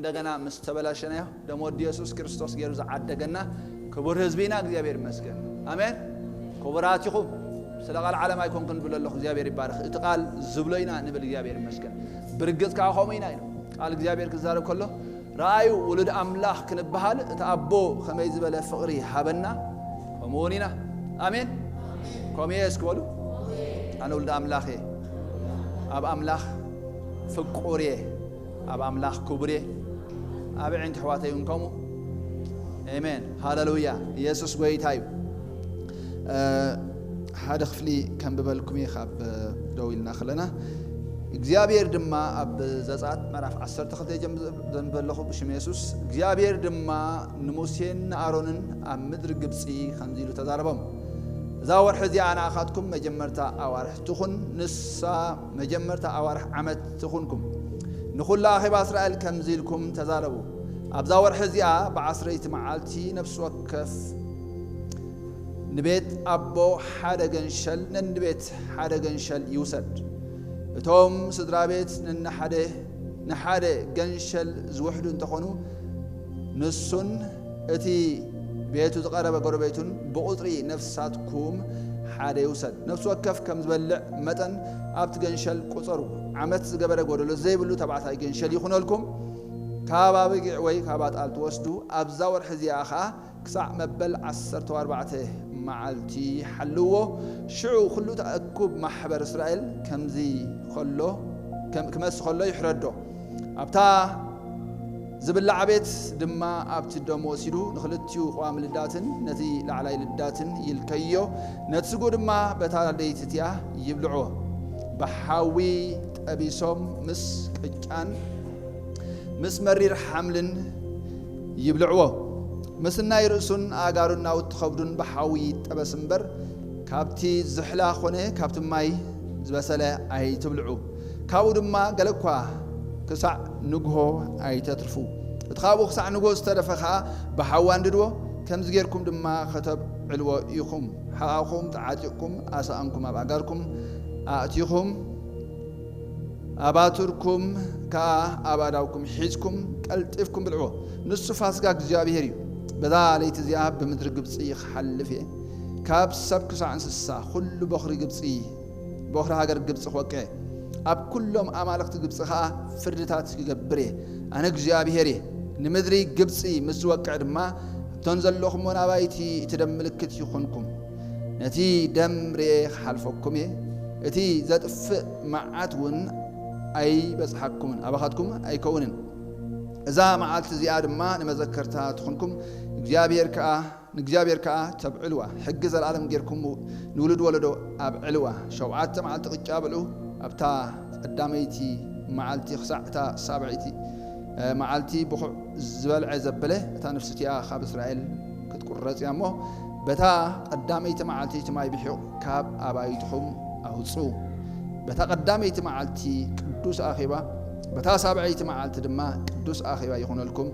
እንደገና ምስ ተበላሸናዮ ደም ወዲ የሱስ ክርስቶስ ገይሩ ዝዓደገና ክቡር ህዝቢ ኢና። እግዚኣብሔር ይመስገን። ኣሜን። ክቡራት ኢኹም። ስለ ቃል ዓለም ኣይኮንኩን ዝብል ኣለኹ። እግዚኣብሔር ይባረኽ። እቲ ቃል ዝብሎ ኢና ንብል። እግዚኣብሔር ይመስገን። ብርግጽ ከዓ ከምኡ ኢና ኢሉ ቃል እግዚኣብሔር ክዛረብ ከሎ፣ ረኣዩ ውሉድ ኣምላኽ ክንበሃል እቲ ኣቦ ከመይ ዝበለ ፍቕሪ ሃበና፣ ከምኡ እውን ኢና። ኣሜን። ከምኡ እየ እስኪ በሉ። ኣነ ውሉድ ኣምላኽ እየ። ኣብ ኣምላኽ ፍቁር እየ። ኣብ ኣምላኽ ክቡር እየ። ኣብ ዕንቲ ኣሕዋተይ እውን ከምኡ። ኣሜን። ሃለሉያ። ኢየሱስ ጎይታ እዩ። እ፣ ሓደ ክፍሊ ከንብበልኩም እየ ካብ ደው ኢልና ከለና። እግዚኣብሔር ድማ ኣብ ዘጸኣት ምዕራፍ ዓሰርተ ክልተ ጀም-፣ ዘንብብ ኣለኹ ብሽም የሱስ። እግዚኣብሔር ድማ ንሙሴን ንኣሮንን ኣብ ምድሪ ግብጺ ከምዚ ኢሉ ተዛረቦም። እዛ ወርሒ እዚኣ ንኣኻትኩም መጀመርታ ኣዋርሕ ትኹን፣ ንሳ መጀመርታ ኣዋርሕ ዓመት ትኹንኩም። ንኹላ ኣኼባ እስራኤል ከምዚ ኢልኩም ተዛረቡ። ኣብዛ ወርሒ እዚኣ ብዓስረይቲ መዓልቲ ነፍሲ ወከፍ ንቤት ኣቦ ሓደ ገንሸል፣ ነንቤት ሓደ ገንሸል ይውሰድ። እቶም ስድራ ቤት ነንሓደ ንሓደ ገንሸል ዝውሕዱ እንተኾኑ፣ ንሱን እቲ ቤቱ ዝቐረበ ጎረቤቱን ብቑጽሪ ነፍሳትኩም ሓደ ይውሰድ። ነፍሲ ወከፍ ከም ዝበልዕ መጠን ኣብቲ ገንሸል ቁጸሩ። ዓመት ዝገበረ ጎደሎ ዘይብሉ ተባዕታይ ገንሸል ይኹነልኩም። ካብ ኣበጊዕ ወይ ካብ ኣጣል ትወስዱ፣ ኣብዛ ወርሒ እዚኣ ኸኣ ክሳዕ መበል ዓሰርተ ኣርባዕተ መዓልቲ ሓልዎ። ሽዑ ኩሉ ተኣኩብ ማሕበር እስራኤል ከምዚ ከሎ፣ ከም-፣ ክመስ ከሎ ይሕረዶ። ኣብታ ዝብላዕ ቤት ድማ ኣብቲ ደም ወሲዱ ንኽልቲኡ ቀዋሚ ልዳትን ነቲ ላዕላይ ልዳትን ይልከዮ። ነቲ ስግኡ ድማ በታ ለይቲ እቲኣ ይብልዕዎ። ብሓዊ ጠቢሶም ምስ ቅጫን ምስ መሪር ሓምልን ይብልዕዎ። ምስናይ ርእሱን ኣእጋሩን ናውቲ ከብዱን ብሓዊ ይጠበስ እምበር፣ ካብቲ ዝሕላ ኾነ ካብቲ ማይ ዝበሰለ ኣይትብልዑ። ካብኡ ድማ ገለ እኳ ክሳዕ ንግሆ ኣይተትርፉ። እቲ ካብኡ ክሳዕ ንግሆ ዝተረፈ ኸኣ ብሓዊ ኣንድድዎ። ከምዚ ጌርኩም ድማ ከተብዕልዎ ኢኹም። ሕቓኹም ተዓጢቕኩም፣ ኣሳእንኩም ኣብ ኣእጋርኩም ኣእቲኹም፣ ኣባትርኩም ከኣ ኣብ ኣእዳውኩም ሒዝኩም ቀልጢፍኩም ብልዕዎ። ንሱ ፋስጋ እግዚኣብሄር እዩ። በዛ ለይቲ እዚኣ ብምድሪ ግብጺ ክሓልፍ እየ። ካብ ሰብ ክሳዕ እንስሳ፣ ኩሉ በኹሪ ግብጺ፣ በኹሪ ሃገር ግብጺ ክወቅዕ እየ። ኣብ ኩሎም ኣማልኽቲ ግብጺ ከኣ ፍርድታት ክገብር እየ። ኣነ እግዚኣብሄር እየ። ንምድሪ ግብጺ ምስ ዝወቅዕ ድማ፣ እቶን ዘለኹምወን ኣባይቲ እቲ ደም ምልክት ይኹንኩም። ነቲ ደም ርእየ ክሓልፈኩም እየ። እቲ ዘጥፍእ መዓት እውን ኣይበጽሓኩምን፣ ኣባኻትኩም ኣይከውንን። እዛ መዓልቲ እዚኣ ድማ ንመዘከርታ ትኹንኩም፣ እግዚኣብሔር ከኣ፣ ንእግዚኣብሔር ከኣ ተብዕልዋ። ሕጊ ዘለኣለም ጌርኩም ንውሉድ ወለዶ ኣብዕልዋ። ሸውዓተ መዓልቲ ቅጫ ብልዑ። ኣብታ ቀዳመይቲ መዓልቲ ክሳዕ እታ ሳብዐይቲ፣ እ፣ መዓልቲ ብኹዕ ዝበልዐ ዘበለ፣ እታ ነፍሲ እቲኣ ካብ እስራኤል ክትቁረጽ እያ እሞ፣ በታ ቀዳመይቲ መዓልቲ እቲ ማይ ብሒቕ ካብ ኣባይትኹም ኣውጽኡ። በታ ቀዳመይቲ መዓልቲ ቅዱስ ኣኼባ፣ በታ ሳብዐይቲ መዓልቲ ድማ ቅዱስ ኣኼባ ይኹነልኩም።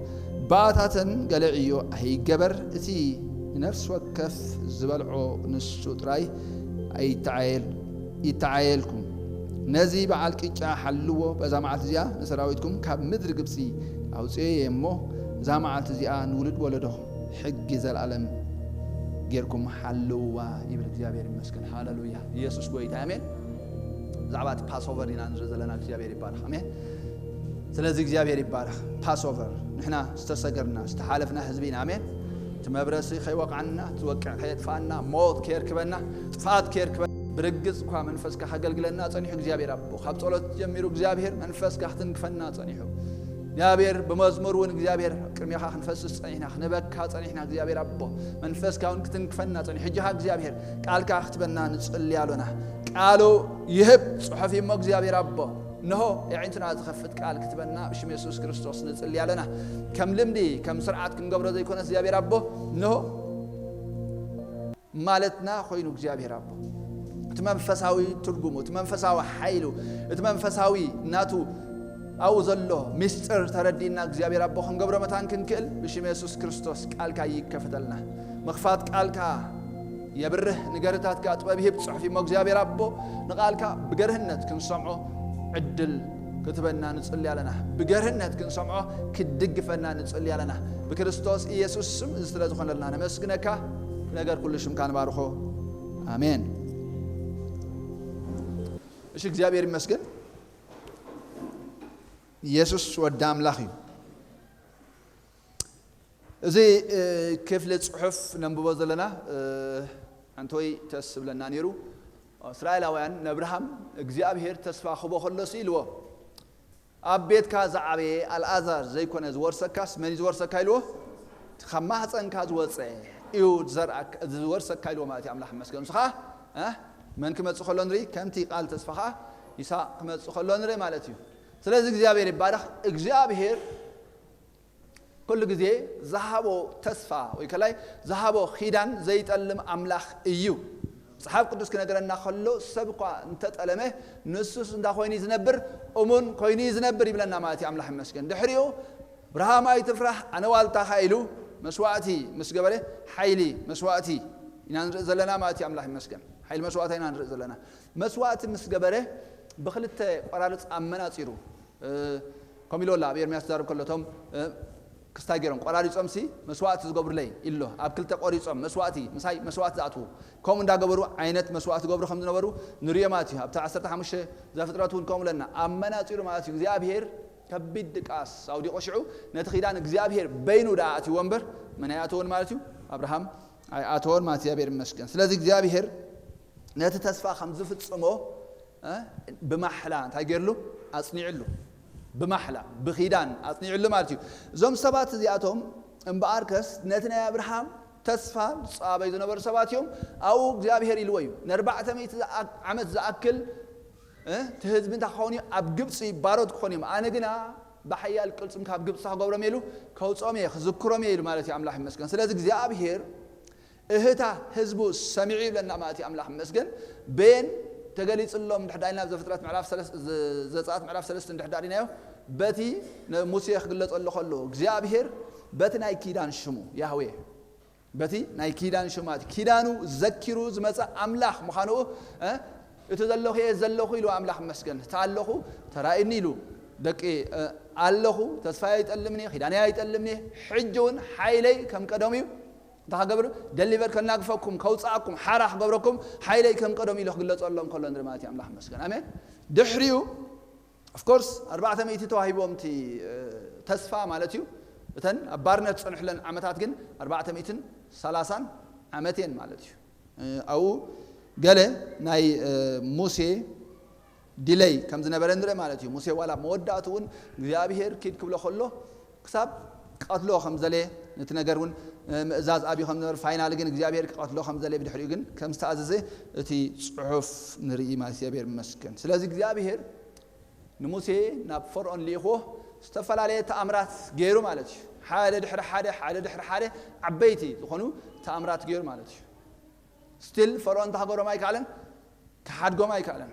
ብኣታተን ገለ ዕዮ ኣይገበር፣ እቲ ንነፍሲ ወከፍ ዝበልዖ ንሱ ጥራይ ኣይተዓየል፣ ይተዓየልኩም። ነዚ በዓል ቅጫ ሓልዎ፣ በዛ መዓልቲ እዚኣ ንሰራዊትኩም ካብ ምድሪ ግብጺ ኣውጽኤ እየ እሞ፣ እዛ መዓልቲ እዚኣ ንውሉድ ወለዶ ሕጊ ዘለኣለም ጌርኩም ሓልውዋ ይብል። እግዚኣብሔር ይመስገን። ሃሌሉያ። ኢየሱስ ጎይታ። ኣሜን። ብዛዕባ እቲ ፓስኦቨር ኢና ንርኢ ዘለና። እግዚኣብሔር ይባረኽ። ኣሜን። ስለዚ እግዚኣብሔር ይባረኽ። ፓስኦቨር፣ ንሕና ዝተሰገርና፣ ዝተሓለፍና ህዝቢ ኢና። ኣሜን። እቲ መብረሲ ከይወቕዓና፣ እቲ ወቅዕ ከየጥፍኣና፣ ሞት ከየርክበና፣ ጥፍኣት ከየርክበና፣ ብርግጽ እኳ መንፈስካ ከገልግለና ጸኒሑ፣ እግዚኣብሔር ኣቦ፣ ካብ ጸሎት ጀሚሩ እግዚኣብሔር መንፈስካ ክትንክፈና ጸኒሑ። እግዚኣብሔር ብመዝሙር እውን እግዚኣብሔር ቅድሜኻ ክንፈስስ ጸኒሕና፣ ክንበካ ጸኒሕና። እግዚኣብሔር ኣቦ መንፈስካ እውን ክትንክፈና ጸኒሑ። ሕጂ ኸኣ እግዚኣብሔር ቃልካ ክትበና ንጽሊ ኣሎና። ቃሉ ይህብ ጽሑፍ እሞ እግዚኣብሔር ኣቦ፣ እንሆ የዒንትና ዝኸፍት ቃል ክትበና ብሽም የሱስ ክርስቶስ ንጽሊ ኣሎና። ከም ልምዲ፣ ከም ስርዓት ክንገብሮ ዘይኮነስ እግዚኣብሔር ኣቦ፣ እንሆ ማለትና ኮይኑ እግዚኣብሔር ኣቦ፣ እቲ መንፈሳዊ ትርጉሙ፣ እቲ መንፈሳዊ ሓይሉ፣ እቲ መንፈሳዊ ናቱ ኣብኡ ዘሎ ምስጢር ተረዲእና እግዚኣብሔር ኣቦ ክንገብሮ መታን ክንክእል ብሽም የሱስ ክርስቶስ ቃልካ ይከፈተልና። ምኽፋት ቃልካ የብርህ፣ ንገርታትካ ጥበብ ይህብ። ጽሑፍ እሞ እግዚኣብሔር ኣቦ ንቃልካ ብገርህነት ክንሰምዖ ዕድል ክትበና ንጽሊ ኣለና። ብገርህነት ክንሰምዖ ክድግፈና ንጽሊ ኣለና። ብክርስቶስ ኢየሱስ ስም እዚ ስለ ዝኾነልና ነመስግነካ። ነገር ኩሉ ሽምካ ንባርኾ። ኣሜን። እሺ፣ እግዚኣብሔር ይመስገን። ኢየሱስ ወዲ ኣምላኽ እዩ። እዚ ክፍሊ ጽሑፍ ነንብቦ ዘለና፣ ሓንቶይ ተስ ዝብለና ነይሩ። እስራኤላውያን ነብርሃም እግዚኣብሔር ተስፋ ክቦ ከሎሲ ኢልዎ፣ ኣብ ቤትካ ዝዓበየ ኣልኣዛር ዘይኮነ ዝወርሰካስ መን እዩ ዝወርሰካ ኢልዎ? ካብ ማህፀንካ ዝወፀ እዩ ዝወርሰካ ኢልዎ ማለት እዩ። ኣምላኽ ይመስገን። ንሱ ከዓ መን ክመፅእ ከሎ ንርኢ፣ ከምቲ ቃል ተስፋ ከዓ ይስሐቅ ክመፅእ ከሎ ንርኢ ማለት እዩ። ስለዚ እግዚኣብሔር ይባረኽ። እግዚኣብሔር ኩሉ ግዜ ዝሃቦ ተስፋ ወይ ከላይ ዝሃቦ ኺዳን ዘይጠልም ኣምላኽ እዩ። መጽሓፍ ቅዱስ ክነገረና ከሎ ሰብ እኳ እንተጠለመ ንሱስ እንዳ ኮይኑ ዝነብር፣ እሙን ኮይኑ ዝነብር ይብለና ማለት እዩ። ኣምላኽ ይመስገን። ድሕሪኡ ኣብርሃም ኣይትፍራህ ኣነ ዋልታኻ ኢሉ መስዋዕቲ ምስ ገበረ ሓይሊ መስዋዕቲ ኢና ንርኢ ዘለና ማለት እዩ። ኣምላኽ ይመስገን። ሓይሊ መስዋዕቲ ኢና ንርኢ ዘለና። መስዋዕቲ ምስ ገበረ ብክልተ ቆራርፅ ኣመናፂሩ ከምኡ ኢሉ ኣሎ። ኣብ ኤርምያስ ዝዛረብ ከሎ እቶም ክስታይ ገይሮም ቆራሪጾም ሲ መስዋዕቲ ዝገብሩለይ ኢሎ። ኣብ ክልተ ቆሪጾም መስዋዕቲ ምሳይ መስዋዕቲ ዝኣትዉ ከምኡ እንዳገበሩ ዓይነት መስዋዕቲ ገብሩ ከም ዝነበሩ ንሪኦ ማለት እዩ። ኣብቲ ዓሰርተ ሓሙሽተ ዘፍጥረት እውን ከምኡ ኣለና። ኣብ መናጺሩ ማለት እዩ። እግዚኣብሔር ከቢድ ድቃስ ኣውዲቆ ሽዑ ነቲ ኪዳን እግዚኣብሔር በይኑ ደኣ ኣትይዎ እምበር መን ኣይኣተወን ማለት እዩ። ኣብርሃም ኣይኣተወን ማለት እግዚኣብሔር ይመስገን። ስለዚ እግዚኣብሔር ነቲ ተስፋ ከም ዝፍጽሞ ብማሕላ እንታይ ገይርሉ ኣጽኒዕሉ። ብማሕላ ብኺዳን ኣጽኒዕሉ ማለት እዩ። እዞም ሰባት እዚኣቶም እምበኣርከስ ነቲ ናይ ኣብርሃም ተስፋ ዝጸባበዩ ዝነበሩ ሰባት እዮም። ኣብኡ እግዚኣብሔር ኢልዎ እዩ፣ ንኣርባዕተ ሚእቲ ዓመት ዝኣክል እቲ ህዝቢ እንታይ ክኸውን እዩ? ኣብ ግብፂ ባሮት ክኾኑ እዮም። ኣነ ግና ብሓያል ቅልፅም ካብ ግብፂ ክገብሮም ኢሉ ከውፅኦም እየ ክዝክሮም እየ ኢሉ ማለት እዩ። ኣምላኽ ይመስገን። ስለዚ እግዚኣብሔር እህታ ህዝቡ ሰሚዑ ይብለና ማለት እዩ። ኣምላኽ ይመስገን። በየን ተገሊፅሎም እንድሕር ዳኢልና ኣብ ዘፍጥረት ምዕራፍ ሰለስተ፣ ዘ-፣ ዘጸኣት ምዕራፍ ሰለስተ እንድሕር ዳኢናዮ በቲ ንሙሴ ክግለጸሉ ከሎ እግዚኣብሔር በቲ ናይ ኪዳን ሽሙ ያህዌ፣ በቲ ናይ ኪዳን ሽሙ ማለት ኪዳኑ ዘኪሩ ዝመጸ ኣምላኽ ምዃኑ እቲ ዘለኹ እየ ዘለኹ ኢሉ ኣምላኽ ይመስገን። እቲ ኣለኹ ተራእዩኒ ኢሉ ደቂ ኣለኹ ተስፋ ኣይጠልምኒ ኪዳነይ ኣይጠልምኒ ሕጂ እውን ሓይለይ ከም ቀደሙ እዩ። እንታይ ክገብር ደሊቨር ከናግፈኩም ከውፅኣኩም ሓራ ክገብረኩም ሓይለይ ከም ቀደም ኢሉ ክግለፀሎም ከሎ ንርኢ ማለት እዩ። ኣምላኽ ይመስገን። ኣሜን። ድሕሪኡ ኦፍኮርስ ኣርባዕተ ሚእቲ ተዋሂቦም እቲ ተስፋ ማለት እዩ። እተን ኣብ ባርነት ዝፀንሕለን ዓመታት ግን ኣርባዕተ ሚእትን ሰላሳን ዓመት እየን ማለት እዩ። ኣብኡ ገለ ናይ ሙሴ ዲለይ ከም ዝነበረ ንርኢ ማለት እዩ። ሙሴ ዋላ መወዳእቱ እውን እግዚኣብሄር ኪድ ክብሎ ከሎ ክሳብ ቀትሎ ከም ዘለ ነቲ ነገር እውን ምእዛዝ ኣብዩ ከም ዝነበር ፋይናል ግን እግዚኣብሄር ክቐትሎ ከም ዘለ ብድሕሪኡ ግን ከም ዝተኣዘዘ እቲ ፅሑፍ ንርኢ ማለት እግዚኣብሄር ይመስገን። ስለዚ እግዚኣብሄር ንሙሴ ናብ ፈርኦን ልኢኽዎ ዝተፈላለየ ተኣምራት ገይሩ ማለት እዩ። ሓደ ድሕሪ ሓደ ሓደ ድሕሪ ሓደ ዓበይቲ ዝኾኑ ተኣምራት ገይሩ ማለት እዩ። ስቲል ፈርኦን ተሃገሮም ኣይከኣለን፣ ክሓድጎም ኣይከኣለን።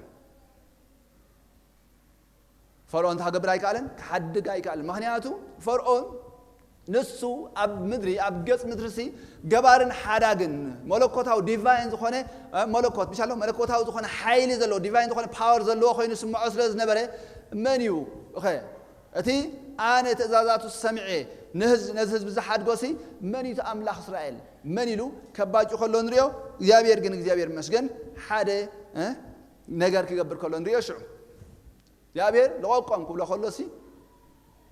ፈርኦን ተሃገብር ኣይከኣለን፣ ክሓድግ ኣይከኣለን። ምክንያቱ ፈርኦን ንሱ ኣብ ምድሪ ኣብ ገጽ ምድሪ ሲ ገባርን ሓዳግን መለኮታዊ ዲቫይን ዝኾነ መለኮት ብሻሎ መለኮታዊ ዝኾነ ሓይሊ ዘለዎ ዲቫይን ዝኾነ ፓወር ዘለዎ ኮይኑ ስምዖ ስለ ዝነበረ መን እዩ እኸ እቲ ኣነ ትእዛዛቱ ሰሚዐ ነዚ ህዝቢ ዝሓድጎ ሲ መን እዩ ኣምላኽ እስራኤል መን ኢሉ ከባጭ ከሎ ንሪኦ። እግዚኣብሔር ግን እግዚኣብሔር መስገን ሓደ ነገር ክገብር ከሎ ንሪኦ ሽዑ እግዚኣብሔር ልቐቆም ክብሎ ከሎ ሲ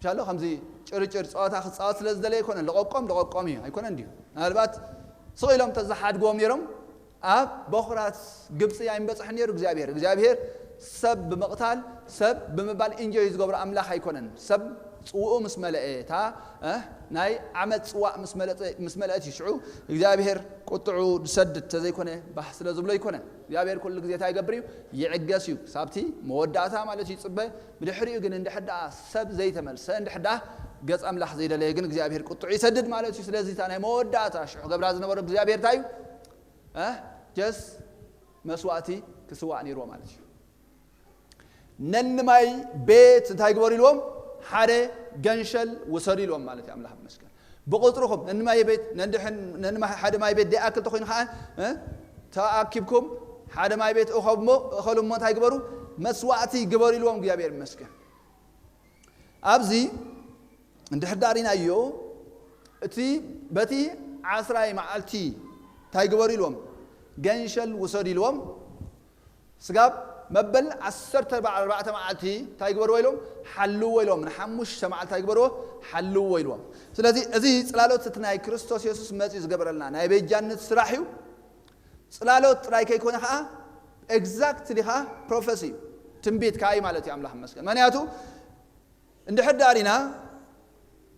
ሻሎ ከምዚ ጭርጭር ፀዋታ ክፃወት ስለ ዝደለ ኣይኮነን። ልቐቆም ልቐቆም እዩ ኣይኮነን ድዩ? ምናልባት ስቕ ኢሎም ተዝሓድግዎም ነይሮም ኣብ በኹራት ግብፂ ኣይምበፅሕን ነይሩ እግዚኣብሔር። እግዚኣብሔር ሰብ ብምቕታል ሰብ ብምባል ኢንጆይ ዝገብሮ ኣምላኽ ኣይኮነን። ሰብ ፅውኡ ምስ መለአ እታ ናይ ዓመት ፅዋእ ምስ መለአት እዩ ሽዑ እግዚኣብሔር ቁጥዑ ዝሰድድ ተዘይኮነ ባህ ስለ ዝብሎ ኣይኮነን። እግዚኣብሔር ኩሉ ግዜ እንታይ ይገብር እዩ? ይዕገስ እዩ። ሳብቲ መወዳእታ ማለት እዩ ይፅበ። ብድሕሪኡ ግን እንድሕር ደኣ ሰብ ዘይተመልሰ እንድሕር ደኣ ገፅ ኣምላኽ ዘይደለየ ግን እግዚኣብሔር ቁጥዑ ይሰድድ ማለት እዩ። ስለዚ እታ ናይ መወዳእታ ሽዑ ገብራ ዝነበረ እግዚኣብሔር እንታይ እዩ? ጀስ መስዋእቲ ክስዋእ ነይርዎ ማለት እዩ። ነንማይ ቤት እንታይ ግበሩ ኢልዎም? ሓደ ገንሸል ውሰዱ ኢልዎም ማለት እዩ። ኣምላኽ ይመስገን። ብቁፅርኹም ነንማይ ቤት ነንድሕን ነንማይ ሓደ ማይ ቤት ደይኣክል ተኮይኑ ከዓ ተኣኪብኩም ሓደ ማይ ቤት እኸሉ እሞ እንታይ ግበሩ? መስዋእቲ ግበሩ ኢልዎም እግዚኣብሔር ይመስገን። ኣብዚ እንድሕር ዳሪናዮ እቲ በቲ ዓስራይ መዓልቲ እንታይ ግበሩ ኢልዎም? ገንሸል ውሰዱ ኢልዎም። ስጋብ መበል ዓሰርተ ኣርባዕተ መዓልቲ እንታይ ግበርዎ ኢልዎም? ሓልዎ ኢልዎም። ንሓሙሽተ መዓልቲ እንታይ ግበርዎ? ሓልዎ ኢልዎም። ስለዚ እዚ ጽላሎት እቲ ናይ ክርስቶስ የሱስ መጺኡ ዝገበረልና ናይ ቤጃነት ስራሕ እዩ። ጽላሎት ጥራይ ከይኮነ ከዓ ኤግዛክትሊ ከዓ ፕሮፌሲ እዩ፣ ትንቢት ከዓ እዩ ማለት እዩ። ኣምላኽ ይመስገን። ምክንያቱ እንድሕር ዳሪና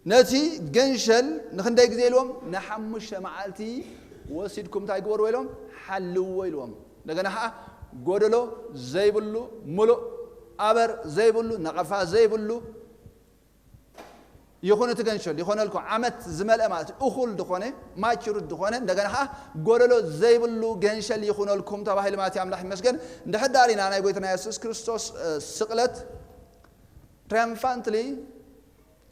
ነቲ ገንሸል ንክንደይ ግዜ ኢልዎም? ንሓሙሽተ መዓልቲ ወሲድኩም እንታይ ግበርዎ ኢሎም? ሓልዎ ኢልዎም። እንደገና ከዓ ጎደሎ ዘይብሉ፣ ሙሉእ ኣበር ዘይብሉ፣ ነቐፋ ዘይብሉ ይኹን እቲ ገንሸል ይኾነልኩም። ዓመት ዝመልአ ማለት እዩ። እኹል ዝኾነ፣ ማቹርድ ዝኾነ፣ እንደገና ከዓ ጎደሎ ዘይብሉ ገንሸል ይኹነልኩም ተባሂሉ ማለት እዩ። ኣምላኽ ይመስገን። እንድሕር ዳሪና ናይ ጎይታና የሱስ ክርስቶስ ስቕለት ትራያምፋንትሊ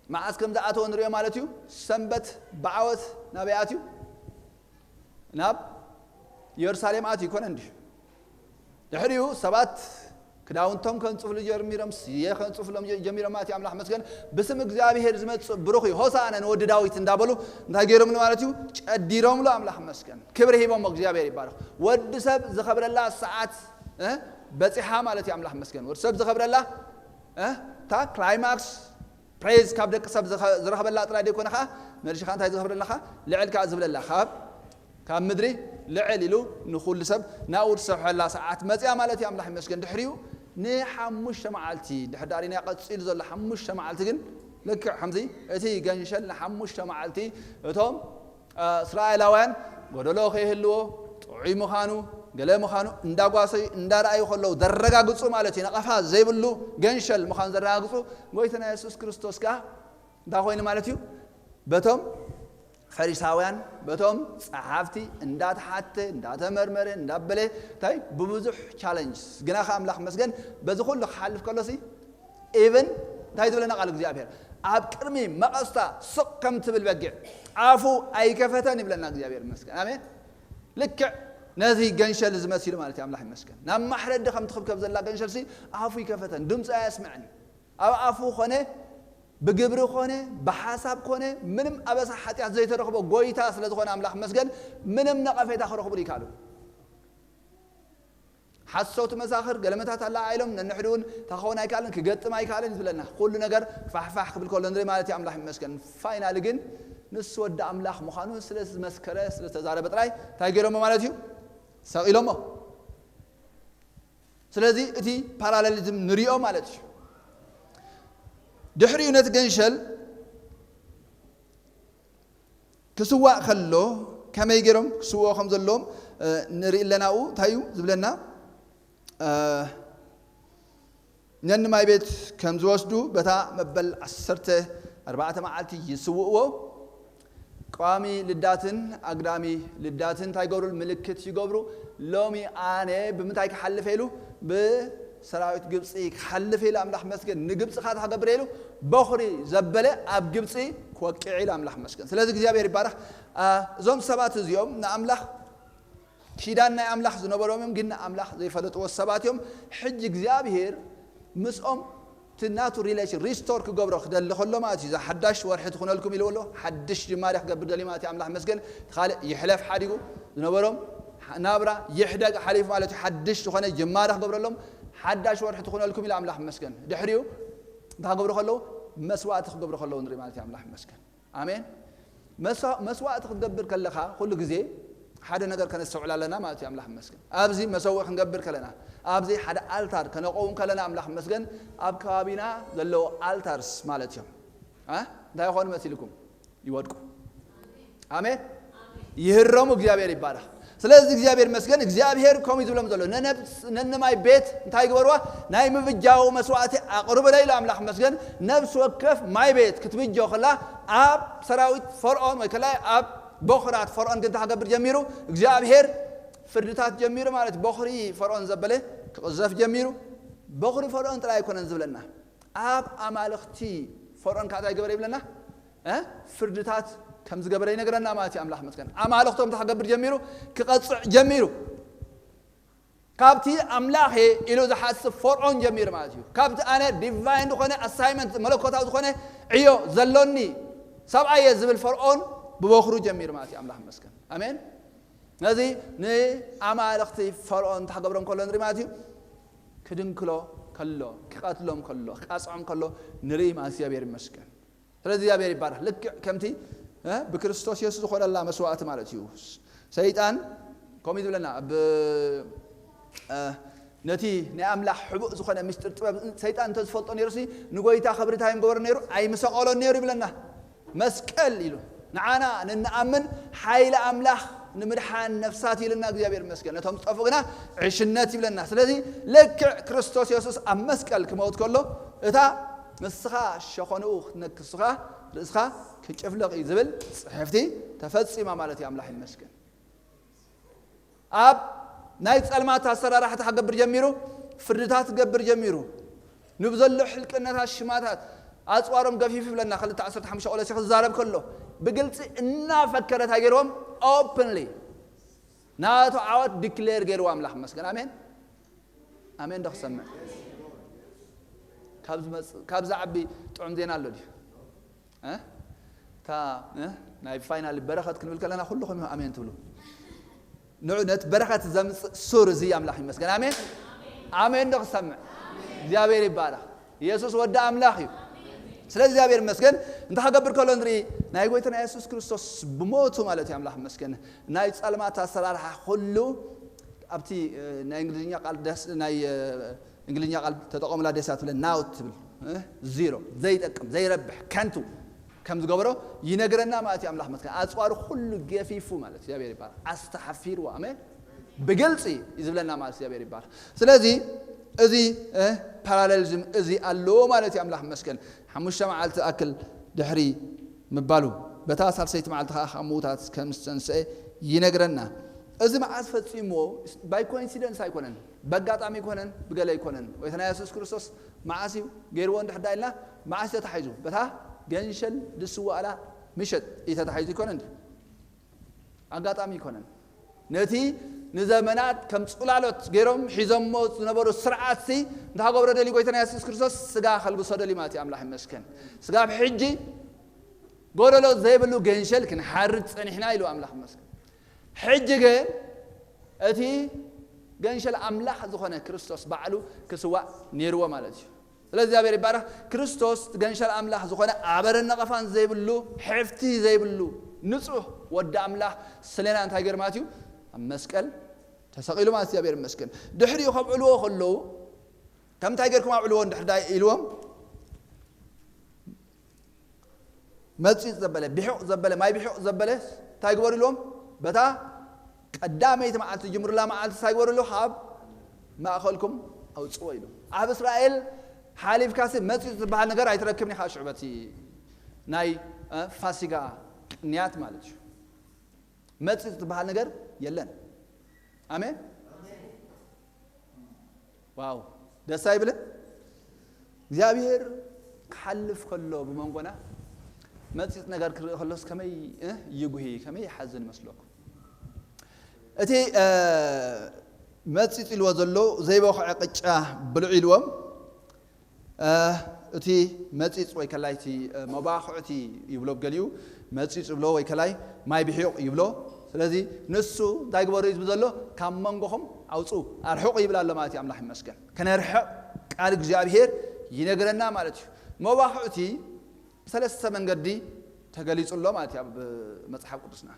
መዓስ ከም ዝኣተወ ንሪኦ ማለት እዩ። ሰንበት ብዓወት ናበይ ኣትዩ? ናብ ኢየሩሳሌም ኣትዩ ይኮነ እንዲ። ድሕሪኡ ሰባት ክዳውንቶም ከንጽፍሉ ጀሚሮም፣ ስየ ከንጽፍሎም ጀሚሮም ማለት እዩ። ኣምላኽ መስገን። ብስም እግዚኣብሔር ዝመጽእ ብሩኽ እዩ፣ ሆሳዕና ንወዲ ዳዊት እንዳበሉ እንታይ ገይሮምሉ ማለት እዩ? ጨዲሮምሉ። ኣምላኽ መስገን። ክብሪ ሂቦም። እግዚኣብሔር ይባረኽ። ወዲ ሰብ ዝኸብረላ ሰዓት በፂሓ ማለት እዩ። ኣምላኽ መስገን። ወዲ ሰብ ዝኸብረላ እታ ክላይማክስ ፕሬዝ ካብ ደቂ ሰብ ዝረኸበላ ጥራይ ደይኮነ ከዓ መርሽኻ እንታይ ዝኸብረላ ከዓ ልዕል ከዓ ዝብለላ ካብ ካብ ምድሪ ልዕል ኢሉ ንኩሉ ሰብ ናብኡ ዝሰብሐላ ሰዓት መፅያ ማለት እዩ። ኣምላኽ ይመስገን። ድሕሪኡ ንሓሙሽተ መዓልቲ ድሕዳሪና ቀፂሉ ዘሎ ሓሙሽተ መዓልቲ ግን ልክዕ ከምዚ እቲ ገንሸል ንሓሙሽተ መዓልቲ እቶም እስራኤላውያን ጎደሎ ከይህልዎ ጥዑይ ምዃኑ ገለ ምዃኑ እንዳጓሰዩ እንዳረኣዩ ከለዉ ዘረጋግፁ ማለት እዩ። ነቐፋ ዘይብሉ ገንሸል ምዃኑ ዘረጋግፁ ጎይታና የሱስ ክርስቶስ ከዓ እንታይ ኮይኑ ማለት እዩ? በቶም ፈሪሳውያን በቶም ጸሓፍቲ እንዳተሓተ እንዳተመርመረ እንዳበለ እንታይ ብብዙሕ ቻለንጅ ግና ከኣምላኽ መስገን በዚ ኩሉ ክሓልፍ ከሎሲ ኢቨን እንታይ ዝብለና ቃል እግዚኣብሔር ኣብ ቅድሚ መቐስታ ስቕ ከም ትብል በጊዕ ኣፉ ኣይከፈተን ይብለና እግዚኣብሔር ይመስገን። ኣሜን። ልክዕ ነዚ ገንሸል ዝመሲሉ ማለት እዩ። ኣምላኽ ይመስገን። ናብ ማሕረዲ ከም ትኽብከብ ዘላ ገንሸልሲ ኣፉ ይከፈተን፣ ድምፂ ኣየስምዕን። ኣብ ኣፉ ኮነ ብግብሪ ኮነ ብሓሳብ ኮነ ምንም ኣበሳ ሓጢኣት ዘይተረኽቦ ጎይታ ስለ ዝኾነ ኣምላኽ መስገን ምንም ነቐፌታ ክረኽቡሉ ይከኣሉ። ሓሰውቲ መሳኽር ገለመታት ኣለዓ ኢሎም ነንሕድውን ተኸውን ኣይከኣልን ክገጥም ኣይከኣልን ዝብለና ኩሉ ነገር ፋሕፋሕ ክብል ከሎ ንርኢ ማለት እዩ። ኣምላኽ ይመስገን። ፋይናሊ ግን ንሱ ወዲ ኣምላኽ ምዃኑ ስለ ዝመስከረ ስለ ዝተዛረበ ጥራይ እንታይ ገይሮሞ ማለት እዩ? ሰቒሎሞ። ስለዚ እቲ ፓራሌሊዝም ንሪኦ ማለት እዩ። ድሕሪኡ ነቲ ገንሸል ክስዋእ ከሎ ከመይ ገይሮም ክስውኦ ከም ዘለዎም ንርኢ ኣለና። ኡ እንታይ እዩ ዝብለና? ነንማይ ቤት ከም ዝወስዱ በታ መበል ዓሰርተ ኣርባዕተ መዓልቲ ይስውእዎ። ቀዋሚ ልዳትን ኣግዳሚ ልዳትን እንታይ ይገብሩ? ምልክት ይገብሩ። ሎሚ ኣነ ብምንታይ ክሓልፍ ኢሉ? ብሰራዊት ግብፂ ክሓልፍ ኢሉ ኣምላኽ መስገን ንግብፂ ካታ ክገብር ኢሉ በኹሪ ዘበለ ኣብ ግብፂ ክወቅዕ ኢሉ ኣምላኽ መስገን። ስለዚ እግዚኣብሔር ይባረኽ። እዞም ሰባት እዚኦም ንኣምላኽ ኪዳን ናይ ኣምላኽ ዝነበሮም እዮም፣ ግን ንኣምላኽ ዘይፈለጥዎ ሰባት እዮም። ሕጂ እግዚኣብሔር ምስኦም እቲ ናቱ ሪሌሽን ሪስቶር ክገብሮ ክደሊ ከሎ ማለት እዩ። እዛ ሓዳሽ ወርሒ ትኹነልኩም ኢልዎ ኣሎ። ሓድሽ ጅማሬ ክገብር ደልዩ ማለት እዩ። ኣምላኽ መስገን። እቲ ካልእ ይሕለፍ ሓዲጉ ዝነበሮም ናብራ ይሕደግ ሓሊፉ ማለት እዩ። ሓድሽ ዝኾነ ጅማሬ ክገብረሎም ሓዳሽ ወርሒ ትኹነልኩም ኢሉ ኣምላኽ መስገን። ድሕሪኡ እንታይ ክገብሩ ከለዉ መስዋእቲ ክገብሩ ከለዉ ንርኢ ማለት እዩ። ኣምላኽ መስገን። ኣሜን። መስዋእቲ ክትገብር ከለኻ ኩሉ ግዜ ሓደ ነገር ከነስተውዕል ኣለና ማለት እዩ። ኣምላኽ ይመስገን። ኣብዚ መሰውኢ ክንገብር ከለና ኣብዚ ሓደ ኣልታር ከነቆውም ከለና ኣምላኽ ይመስገን ኣብ ከባቢና ዘለዉ ኣልታርስ ማለት እዮም እንታይ ይኾኑ መሲልኩም? ይወድቁ። ኣሜን። ይህረሙ። እግዚኣብሔር ይባረኽ። ስለዚ እግዚኣብሔር መስገን እግዚኣብሔር ከምኡ ዝብሎም ዘሎ ነንማይ ቤት እንታይ ግበርዋ? ናይ ምብጃው መስዋእቲ ኣቕርብለ ኢሉ ኣምላኽ መስገን። ነብሲ ወከፍ ማይ ቤት ክትብጆ ከላ ኣብ ሰራዊት ፈርዖን ወይ ከላይ ኣብ ቦኽራት ፈርዖን ግን ተሃገብር ጀሚሩ እግዚኣብሔር ፍርድታት ጀሚሩ ማለት ቦኽሪ ፈርዖን ዘበለ ክቕዘፍ ጀሚሩ። ቦኽሪ ፈርዖን ጥራይ ኣይኮነን ዝብለና ኣብ ኣማልኽቲ ፈርዖን ካታ ይገበረ ይብለና ፍርድታት ከም ዝገበረ ይነግረና ማለት እዩ። ኣምላኽ መስገን ኣማልኽቶም ተሃገብር ጀሚሩ ክቐፅዕ ጀሚሩ። ካብቲ ኣምላኽ እየ ኢሉ ዝሓስብ ፈርዖን ጀሚሩ ማለት እዩ። ካብቲ ኣነ ዲቫይን ዝኾነ ኣሳይመንት መለኮታዊ ዝኾነ ዕዮ ዘሎኒ ሰብኣይ እየ ዝብል ፈርዖን ብበኹሩ ጀሚሩ ማለት እዩ። ኣምላኽ ይመስገን። ኣሜን። ነዚ ንኣማልኽቲ ፈርዖን እንተክገብሮም ከሎ ንርኢ ማለት እዩ። ክድንክሎ ከሎ፣ ክቐትሎም ከሎ፣ ክቃጽዖም ከሎ ንርኢ ማለት እግዚኣብሔር ይመስገን። ስለዚ እግዚኣብሔር ይባረኽ። ልክዕ ከምቲ እ፣ ብክርስቶስ የሱስ ዝኾነላ መስዋእቲ ማለት እዩ። ሰይጣን ከምኡ እዩ ዝብለና ብ እ፣ ነቲ ናይ ኣምላኽ ሕቡእ ዝኾነ ምስጢር ጥበብ ሰይጣን እንተዝፈልጦ ነይሩሲ ንጎይታ ክብሪ እንታይ ምገበሮ ነይሩ? ኣይምሰቐሎን ነይሩ ይብለና። መስቀል ኢሉ ንዓና ንንኣምን ሓይሊ ኣምላኽ ንምድሓን ነፍሳት ኢልና እግዚኣብሔር ይመስገን። ነቶም ዝጠፍኡ ግና ዕሽነት ይብለና። ስለዚ ልክዕ ክርስቶስ የሱስ ኣብ መስቀል ክመውት ከሎ እታ ንስኻ ሸኾንኡ ክትነክስኻ ርእስኻ ክጭፍለቕ እዩ ዝብል ጽሕፍቲ ተፈጺማ ማለት እዩ። ኣምላኽ ይመስገን። ኣብ ናይ ጸልማት ኣሰራርሓታት ክገብር ጀሚሩ፣ ፍርድታት ክገብር ጀሚሩ። ንብዘሎ ሕልቅነታት ሽማታት ኣጽዋሮም ገፊፉ ይብለና። ክልተ ዓሰርተ ሓሙሽተ ቆሎሴ ክዛረብ ከሎ ብግልጺ እናፈከረ እንታይ ገይርዎም? ኦፕንሊ ናቱ ዓወት ዲክሌር ገይርዎ ኣምላኽ ይመስገን። ኣሜን ኣሜን። ዶ ክሰምዕ? ካብ ዝመጽእ ካብ ዝዓቢ ጥዑም ዜና ኣሎ ድዩ? እ? እታ እ? ናይ ፋይናል በረኸት ክንብል ከለና ኩልኹም ኢኹም ኣሜን ትብሉ። ንዑ ነቲ በረኸት ዘምጽእ ሱር እዚ ኣምላኽ ይመስገን። ኣሜን ኣሜን። ዶ ክሰምዕ? እግዚኣብሔር ይባረኽ። ኢየሱስ ወዲ ኣምላኽ እዩ። ስለዚ እግዚኣብሔር ይመስገን። እንታይ ክገብር ከሎ ንርኢ? ናይ ጎይታና የሱስ ክርስቶስ ብሞቱ ማለት እዩ። ኣምላኽ ይመስገን። ናይ ጸልማት ኣሰራርሓ ኩሉ ኣብቲ እ፣ ናይ እንግሊዝኛ ቃል ደስ ናይ እ፣ እንግሊዝኛ ቃል ተጠቐሙላ ደስ ትብለ ናውት ትብል እ፣ ዚሮ ዘይጠቅም ዘይረብሕ ከንቱ ከም ዝገበሮ ይነግረና ማለት እዩ። ኣምላኽ መስገን ኣጽዋሩ ኩሉ ገፊፉ ማለት እግዚኣብሔር ይባረክ ኣስተሓፊርዋ ኣሜን። ብግልፂ እዩ ዝብለና ማለት እግዚኣብሔር ይባረክ። ስለዚ እዚ እ፣ ፓራሌሊዝም እዚ ኣለዎ ማለት እዩ። ኣምላኽ መስገን ሓሙሽተ መዓልቲ ኣክል ድሕሪ ምባሉ በታ ሳልሰይቲ መዓልቲ ከዓ ካብ ምዉታት ከም ዝተንስአ ይነግረና። እዚ መዓስ ፈጺምዎ? ባይ ኮኢንሲደንስ ኣይኮነን፣ በጋጣሚ ኣይኮነን፣ ብገለ ኣይኮነን። ጎይታና የሱስ ክርስቶስ መዓስ እዩ ገይርዎ እንድሕር ዳኢልና፣ መዓስ እዩ ተታሒዙ? በታ ገንሸል ዝስዋእላ ምሸት እዩ ተታሒዙ ኣይኮነን ድዩ? ኣጋጣሚ ኣይኮነን። ነቲ ንዘመናት ከም ጽላሎት ገይሮም ሒዞሞ ዝነበሩ ስርዓትሲ እንታይ ክገብሮ ደልዩ ጎይታና የሱስ ክርስቶስ? ስጋ ከልብሶ ደልዩ ማለት እዩ። ኣምላኽ ይመስገን። ስጋብ ሕጂ ጎደሎ ዘይብሉ ገንሸል ክንሓርድ ጸኒሕና ኢሉ ኣምላኽ ይመስገን። ሕጂ ግን እቲ ገንሸል ኣምላኽ ዝኾነ ክርስቶስ ባዕሉ ክስዋእ ነይርዎ ማለት እዩ። ስለዚ እግዚኣብሔር ይባረኽ። ክርስቶስ ገንሸል ኣምላኽ ዝኾነ ኣበረን ነቐፋን ዘይብሉ፣ ሕፍቲ ዘይብሉ፣ ንጹህ ወዲ ኣምላኽ ስለና እንታይ ገይሩ ማለት እዩ? ኣብ መስቀል ተሰቒሉ ማለት እዩ። እግዚኣብሔር ይመስገን። ድሕሪኡ ከብዕልዎ ከለዉ፣ ከም እንታይ ገይርኩም ኣብዕልዎ እንድሕር ዳይ ኢልዎም፣ መጺጽ ዘበለ፣ ብሑቕ ዘበለ፣ ማይ ብሑቕ ዘበለ እንታይ ግበሩ ኢልዎም? በታ ቀዳመይቲ መዓልቲ ጅምሩላ መዓልቲ እንታይ ግበሩ ኢሉ? ካብ ማእኸልኩም ኣውጽዎ ኢሉ። ኣብ እስራኤል ሓሊፍካሲ መጺጽ ዝበሃል ነገር ኣይትረክብን ኢኻ። ሽዑ በቲ ናይ፣ እ፣ ፋሲጋ ቅንያት ማለት እዩ። መጺጽ ዝበሃል ነገር የለን። ኣሜን። ዋው፣ ደስ ኣይብልን? እግዚኣብሔር ክሓልፍ ከሎ ብመንጎና መጺጽ ነገር ክርኢ ከሎስ ከመይ፣ እ፣ ይጉሂ፣ ከመይ ይሓዝን ይመስለኩም? እቲ፣ እ፣ መጺጽ ኢልዎ ዘሎ ዘይበኽዐ ቅጫ ብልዑ ኢልዎም፣ እ፣ እቲ መጺጽ ወይ ከላይ እቲ፣ እ፣ መባኹዕቲ ይብሎ ብገሊኡ፣ መጺጽ ይብሎ ወይ ከላይ ማይ ብሒቕ ይብሎ። ስለዚ ንሱ እንታይ ግበሩ እዩ ዝብል ዘሎ? ካብ መንጎኹም ኣውጽኡ፣ ኣርሕቑ ይብል ኣሎ ማለት እዩ። ኣምላኽ ይመስገን። ከነርሕቕ ቃል እግዚኣብሔር ይነግረና ማለት እዩ። መባኹዕቲ ብሰለስተ መንገዲ ተገሊጹ ኣሎ ማለት እዩ ኣብ መጽሓፍ ቅዱስና።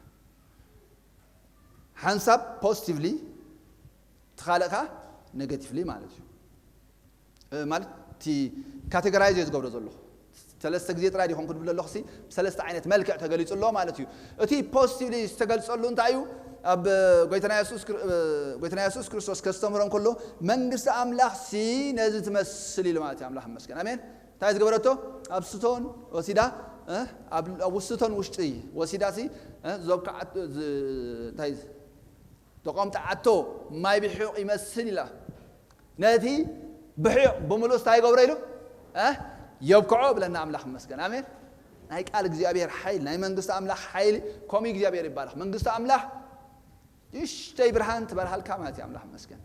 ሓንሳብ ፖዚቲቭሊ፣ እቲ ካልእ ከኣ ኔጋቲቭሊ ማለት እዩ። እ፣ ማለት እቲ ካቴጎራይዝ እየ ዝገብሮ ዘለኹ። ሰለስተ ግዜ ጥራይ ዲኹም ክድብል ዘለኹ ሲ፣ ብሰለስተ ዓይነት መልክዕ ተገሊጹ ኣሎ ማለት እዩ። እቲ ፖዚቲቭሊ ዝተገልጸሉ እንታይ እዩ? ኣብ ጎይታና የሱስ ክር-፣ እ፣ ጎይታና የሱስ ክርስቶስ ከስተምህሮም ከሎ፣ መንግስቲ ኣምላኽ ሲ ነዚ ትመስል ኢሉ ማለት እዩ። ኣምላኽ ይመስገን። ኣሜን። እንታይ ዝገበረቶ? ኣብ ስቶን ወሲዳ፣ እ፣ ኣብ፣ ኣብ ስቶን ውሽጢ ወሲዳ ሲ፣ እ፣ ዘብክዓት-፣ ዝ-፣ እንታይ ተቐምጥዓቶ ማይ ብሒቕ ይመስል ኢላ። ነቲ ብሒቕ ብምሉእ እንታይ ይገብሮ ኢሉ? እ? የብክዖ ብለና ኣምላኽ ይመስገን። ኣሜን። ናይ ቃል እግዚኣብሔር ሓይሊ፣ ናይ መንግስቲ ኣምላኽ ሓይሊ፣ ከምኡ እግዚኣብሔር ይባረኽ። መንግስቲ ኣምላኽ ንእሽተይ ብርሃን ትበርሃልካ ማለት እዩ። ኣምላኽ ይመስገን።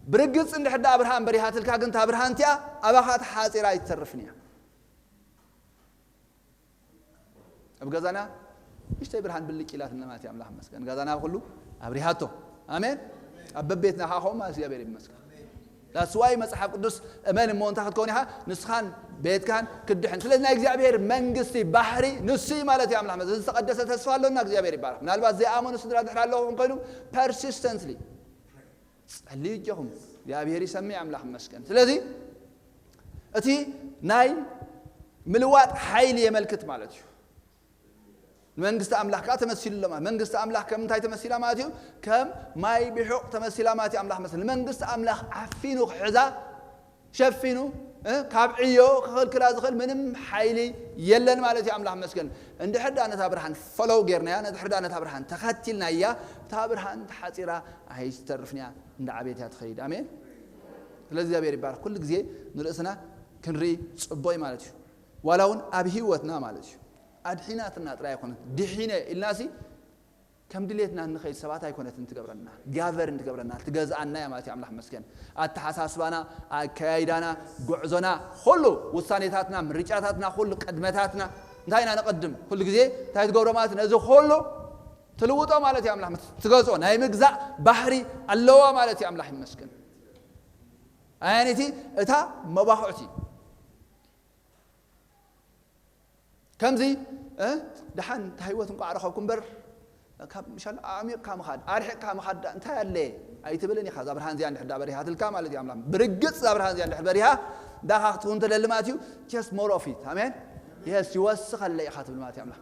ብርግጽ እንድሕር ደኣ ብርሃን በሪሃትልካ፣ ግን እታ ብርሃን እቲኣ ኣባኻ ተሓጺራ ኣይትተርፍን እያ። ኣብ ገዛና ንእሽተይ ብርሃን ብልጭ ኢላትና ማለት እዩ። ኣምላኽ ይመስገን፣ ገዛና ኩሉ ኣብሪሃቶ። ኣሜን። ኣብ በቤትና ከዓ ከምኡ ማለት እግዚኣብሔር ይመስገን። ዳስዋይ መጽሓፍ ቅዱስ እመን እሞ እንታይ ክትከውን ኢኻ? ንስኻን ቤትካን ክድሕን። ስለዚ ናይ እግዚኣብሔር መንግስቲ ባህሪ ንሱ እዩ ማለት እዩ። ኣምላኽ ይመስገን። ዝተቐደሰ ተስፋ ኣሎና። እግዚኣብሔር ይባረክ። ምናልባት ዘይኣመኑ ስድራ ድሕር ኣለኹም ኮይኖም፣ ፐርሲስተንትሊ ጸልዩ እጆኹም፣ እግዚኣብሔር ይሰምዕ። ኣምላኽ ይመስገን። ስለዚ እቲ ናይ ምልዋጥ ሓይሊ የመልክት ማለት እዩ። ንመንግስቲ ኣምላኽ ከዓ ተመሲሉ ኣሎ ማለት። መንግስቲ ኣምላኽ ከም እንታይ ተመሲላ ማለት እዩ? ከም ማይ ብሑቕ ተመሲላ ማለት እዩ። ኣምላኽ መስል ንመንግስቲ ኣምላኽ ዓፊኑ ክሕዛ፣ ሸፊኑ፣ እ፣ ካብ ዕዮ ክኸልክላ ዝኽእል ምንም ሓይሊ የለን ማለት እዩ። ኣምላኽ መስገን። እንድሕር ደኣ ነታ ብርሃን ፎሎው ጌርናያ፣ እንድሕር ደኣ ነታ ብርሃን ተኸቲልናያ፣ እታ ብርሃን ተሓጺራ ኣይትተርፍን እያ፣ እንዳ ዓበየት እያ ትኸይድ። ኣሜን። ስለዚ እግዚኣብሔር ይባረክ። ኩሉ ግዜ ንርእስና ክንርኢ ጽቡቕ እዩ ማለት እዩ። ዋላ እውን ኣብ ህይወትና ማለት እዩ። ኣድሒናትና ጥራይ ኣይኮነት። ድሒነ ኢልናሲ ከም ድሌትና እንኸይድ ሰባት ኣይኮነትን ትገብረና። ጋቨርን ትገብረና፣ ትገዝኣና እያ ማለት እዩ። ኣምላኽ መስገን። ኣተሓሳስባና፣ ኣከያይዳና፣ ጉዕዞና፣ ኩሉ ውሳኔታትና፣ ምርጫታትና፣ ኩሉ ቅድመታትና፣ እንታይ ኢና ንቐድም? ኩሉ ግዜ እንታይ ትገብሮ ማለት ነዚ ኩሉ ትልውጦ ማለት እዩ። ኣምላኽ መስ-፣ ትገዝኦ ናይ ምግዛእ ባህሪ ኣለዋ ማለት እዩ። ኣምላኽ ይመስገን። ኣያነይቲ እታ መባኹዕቲ ከምዚ፣ እ፣ ደሓን እታ ህይወት እንቋዕ ረኸብኩ እምበር፣ ካብ ምሻል ኣዕሚቕካ ምኻድ፣ ኣርሒቕካ ምኻድ ዳ እንታይ ኣለ ኣይትብልን ኢኻ። እዛ ብርሃን እዚኣ እንድሕር ዳ በሪሃትልካ ማለት እዩ። ኣምላኽ ብርግጽ እዛ ብርሃን እዚኣ እንድሕር በሪሃ፣ ዳኻ ክትውን ትደሊ ማለት እዩ። Just more of it። ኣሜን። የስ፣ ይወስኸለይ ኢኻ ትብል ማለት እዩ። ኣምላኽ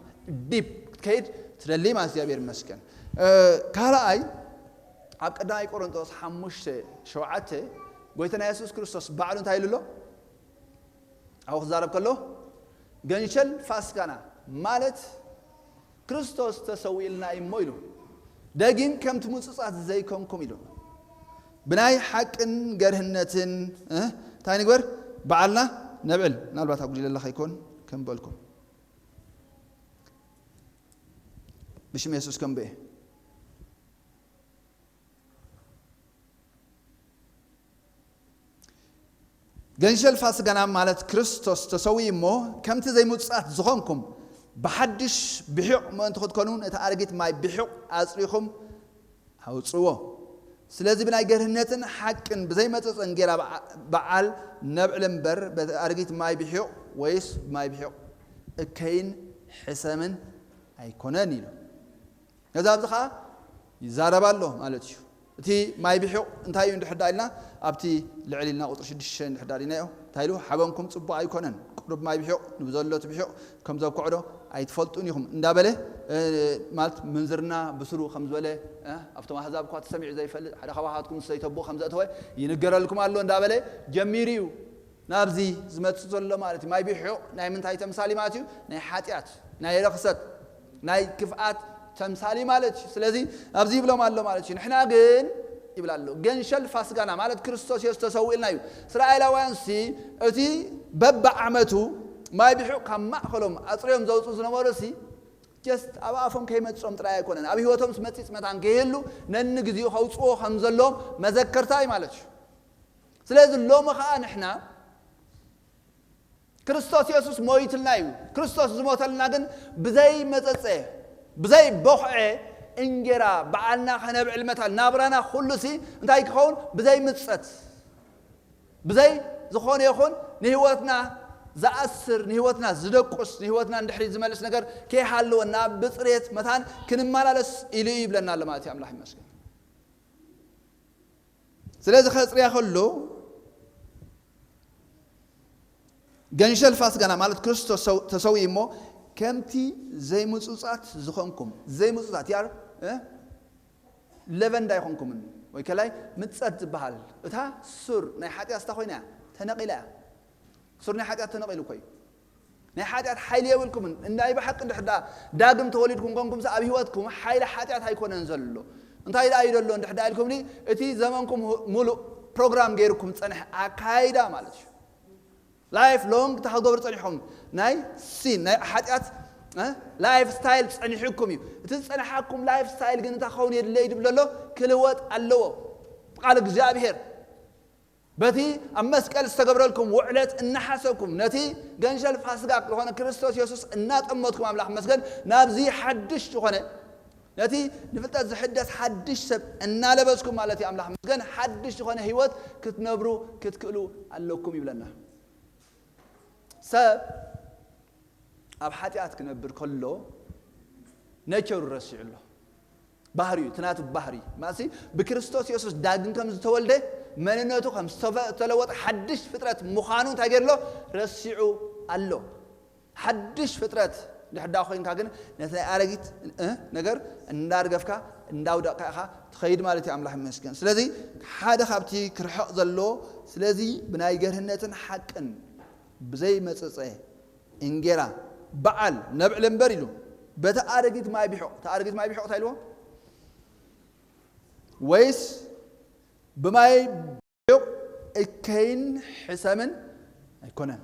ዲፕ ክትከይድ ትደሊ ማለት እግዚኣብሔር ይመስገን። እ፣ ካልኣይ፣ ኣብ ቀዳማይ ቆሮንጦስ ሓሙሽተ ሸውዓተ፣ ጎይታና የሱስ ክርስቶስ ባዕሉ እንታይ ኢሉ ኣሎ? ኣብኡ ክዛረብ ከሎ፣ ገንሸል ፋስጋና ማለት ክርስቶስ ተሰዊእልና እዩ እሞ ኢሉ፣ ደጊም ከምቲ ምጹጻት ዘይኮንኩም ኢሉ፣ ብናይ ሓቅን ገርህነትን፣ እ፣ እንታይ ንግበር? በዓልና ነብዕል። ምናልባት ኣጉዲለላ ከይኮን ከም በልኩም። ብሽም የሱስ ከም በየ። ገንሸል ፋስጋና ማለት ክርስቶስ ተሰዊኡ እሞ፣ ከምቲ ዘይምጹጻት ዝኾንኩም፣ ብሓድሽ ብሒቕ ምእንቲ ክትኮኑ፣ ነቲ ኣረጊት ማይ ብሒቕ ኣጽሪኹም ኣውጽዎ። ስለዚ ብናይ ገርህነትን ሓቅን ብዘይመጸጸ እንጌራ በዓ-፣ በዓል ነብዕል እምበር፣ በቲ ኣረጊት ማይ ብሒቕ ወይስ ማይ ብሒቕ እከይን ሕሰምን ኣይኮነን ኢሉ። ነዚ ኣብዚ ኸዓ ይዛረብ ኣሎ ማለት እዩ። እቲ ማይ ብሒቕ እንታይ እዩ እንድሕር ዳ ኢልና፣ ኣብቲ ልዕል ኢልና ቁጽሪ ሽዱሽተ እንድሕር ዳ ኢልናዮ፣ እንታይ ኢሉ? ሓበንኩም ጽቡቕ ኣይኮነን። ቁሩብ ማይ ብሒቕ ንብዘሎ እቲ ብሒቕ ከም ዘብክዖ ዶ ኣይትፈልጡን ኢኹም እንዳበለ፣ እ፣ ማለት ምንዝርና ብስሩ ከም ዝበለ፣ እ፣ ኣብቶም ኣህዛብ እኳ ተሰሚዑ ዘይፈልጥ፣ ሓደ ካባኻትኩም ምስ ዘይተብኡ ከም ዘእተወ ይንገረልኩም ኣሎ እንዳበለ ጀሚሩ እዩ። ናብዚ ዝመጽእ ዘሎ ማለት እዩ። ማይ ብሒቕ ናይ ምንታይ ተምሳሊ ማለት እዩ? ናይ ሓጢኣት፣ ናይ ረኽሰት፣ ናይ ክፍኣት ተምሳሊ ማለት እዩ። ስለዚ ኣብዚ ይብሎም ኣሎ ማለት እዩ። ንሕና ግን ይብል ኣሎ፣ ገንሸል ፋስጋና ማለት ክርስቶስ የሱስ ተሰዊእልና እዩ። እስራኤላውያን ሲ እቲ በብዓመቱ ማይ ብሒቕ ካብ ማእከሎም ኣጽርዮም ዘውጽኡ ዝነበሩ ሲ ጀስት ኣብ ኣፎም ከይመጽኦም ጥራይ ኣይኮነን፣ ኣብ ህይወቶም መጺጽ መታን ከይህሉ ነንግዜኡ ከውጽዎ ከም ዘለዎም መዘከርታ እዩ ማለት እዩ። ስለዚ ሎሚ ኸዓ ንሕና ክርስቶስ የሱስ ሞይትልና እዩ። ክርስቶስ ዝሞተልና ግን ብዘይ መጸጸ፣ ብዘይ ቦኽዐ እንጌራ በዓልና ከነብዕል መታን ናብራና ኩሉ ሲ እንታይ ክኸውን? ብዘይ ምጸት፣ ብዘይ ዝኾነ ይኹን ንህይወትና ዝኣስር፣ ንህይወትና ዝደቁስ፣ ንህይወትና እንድሕሪ ዝመልስ ነገር ከይሃለወና ብጽሬት መታን ክንመላለስ ኢሉ እዩ ይብለና ኣሎ ማለት እዩ። ኣምላኽ ይመስገን። ስለዚ ከጽርያ ከሎ ገንሸል ፋስጋና ማለት ክርስቶስ ሰው-፣ ተሰዊኡ እሞ ከምቲ ዘይምጹጻት ዝኾንኩም፣ ዘይምጹጻት ያር፣ እ? ለቨንዳ ኣይኾንኩምን ወይ ከላይ ምጸት ዝበሃል እታ ሱር ናይ ሓጢኣት ስታ ኮይና እያ፣ ተነቒላ እያ። ሱር ናይ ሓጢኣት ተነቒሉ እኮ እዩ። ናይ ሓጢኣት ሓይሊ የብልኩምን። ናይ ብሓቂ እንድሕር ደኣ ዳግም ተወሊድኩም ኮንኩምስ ኣብ ህይወትኩም ሓይሊ ሓጢኣት ኣይኮነን ዘሎ። እንታይ ደኣ እዩ ዘሎ እንድሕር ደኣ ኢልኩምኒ፣ እቲ ዘመንኩም ሙሉእ ፕሮግራም ገይርኩም ዝጸንሐ ኣካይዳ ማለት እዩ። ላይፍ ሎንግ እንታይ ክገብሩ ጸኒሕኩም? ናይ ሲን፣ ናይ ሓጢኣት፣ እ፣ ላይፍ ስታይል ጸኒሕኩም እዩ። እቲ ዝጸንሓኩም ላይፍ ስታይል ግን እንታይ ክኸውን የድለ እዩ ዝብል ዘሎ? ክልወጥ ኣለዎ። ብቃል እግዚኣብሔር በቲ ኣብ መስቀል ዝተገብረልኩም ውዕለት እናሓሰብኩም፣ ነቲ ገንሸል ፋስጋ ዝኾነ ክርስቶስ የሱስ እናጠመትኩም፣ ኣምላኽ መስገን፣ ናብዚ ሓድሽ ዝኾነ፣ ነቲ ንፍልጠት ዝሕደስ ሓድሽ ሰብ እናለበስኩም ማለት እዩ። ኣምላኽ መስገን፣ ሓድሽ ዝኾነ ህይወት ክትነብሩ ክትክእሉ ኣለኩም ይብለና። ሰብ ኣብ ሓጢኣት ክነብር ከሎ ነቸሩ ረሲዑ ኣሎ። ባህሪኡ፣ እቲ ናቱ ባህሪ ማሲ ብክርስቶስ የሱስ ዳግም ከም ዝተወልደ፣ መንነቱ ከም ዝተፈ-፣ ዝተለወጠ ሓድሽ ፍጥረት ምዃኑ እንታይ ገይርሎ? ረሲዑ ኣሎ። ሓድሽ ፍጥረት ድሕዳ ኮይንካ ግን ነቲ ናይ ኣረጊት፣ እ፣ ነገር እንዳርገፍካ እንዳውደቕካ ኢኻ ትኸይድ ማለት እዩ። ኣምላኽ ይመስገን። ስለዚ ሓደ ካብቲ ክርሕቕ ዘሎ፣ ስለዚ ብናይ ገርህነትን ሓቅን ብዘይመጸጸ እንጌራ በዓል ነብዕል እምበር ኢሉ፣ በቲ ኣረጊት ማይ ቢሑቕ፣ እቲ ኣረጊት ማይ ቢሑቕ እንታይ ኢልዎ? ወይስ ብማይ ቢሑቕ እከይን ሕሰምን ኣይኮነን።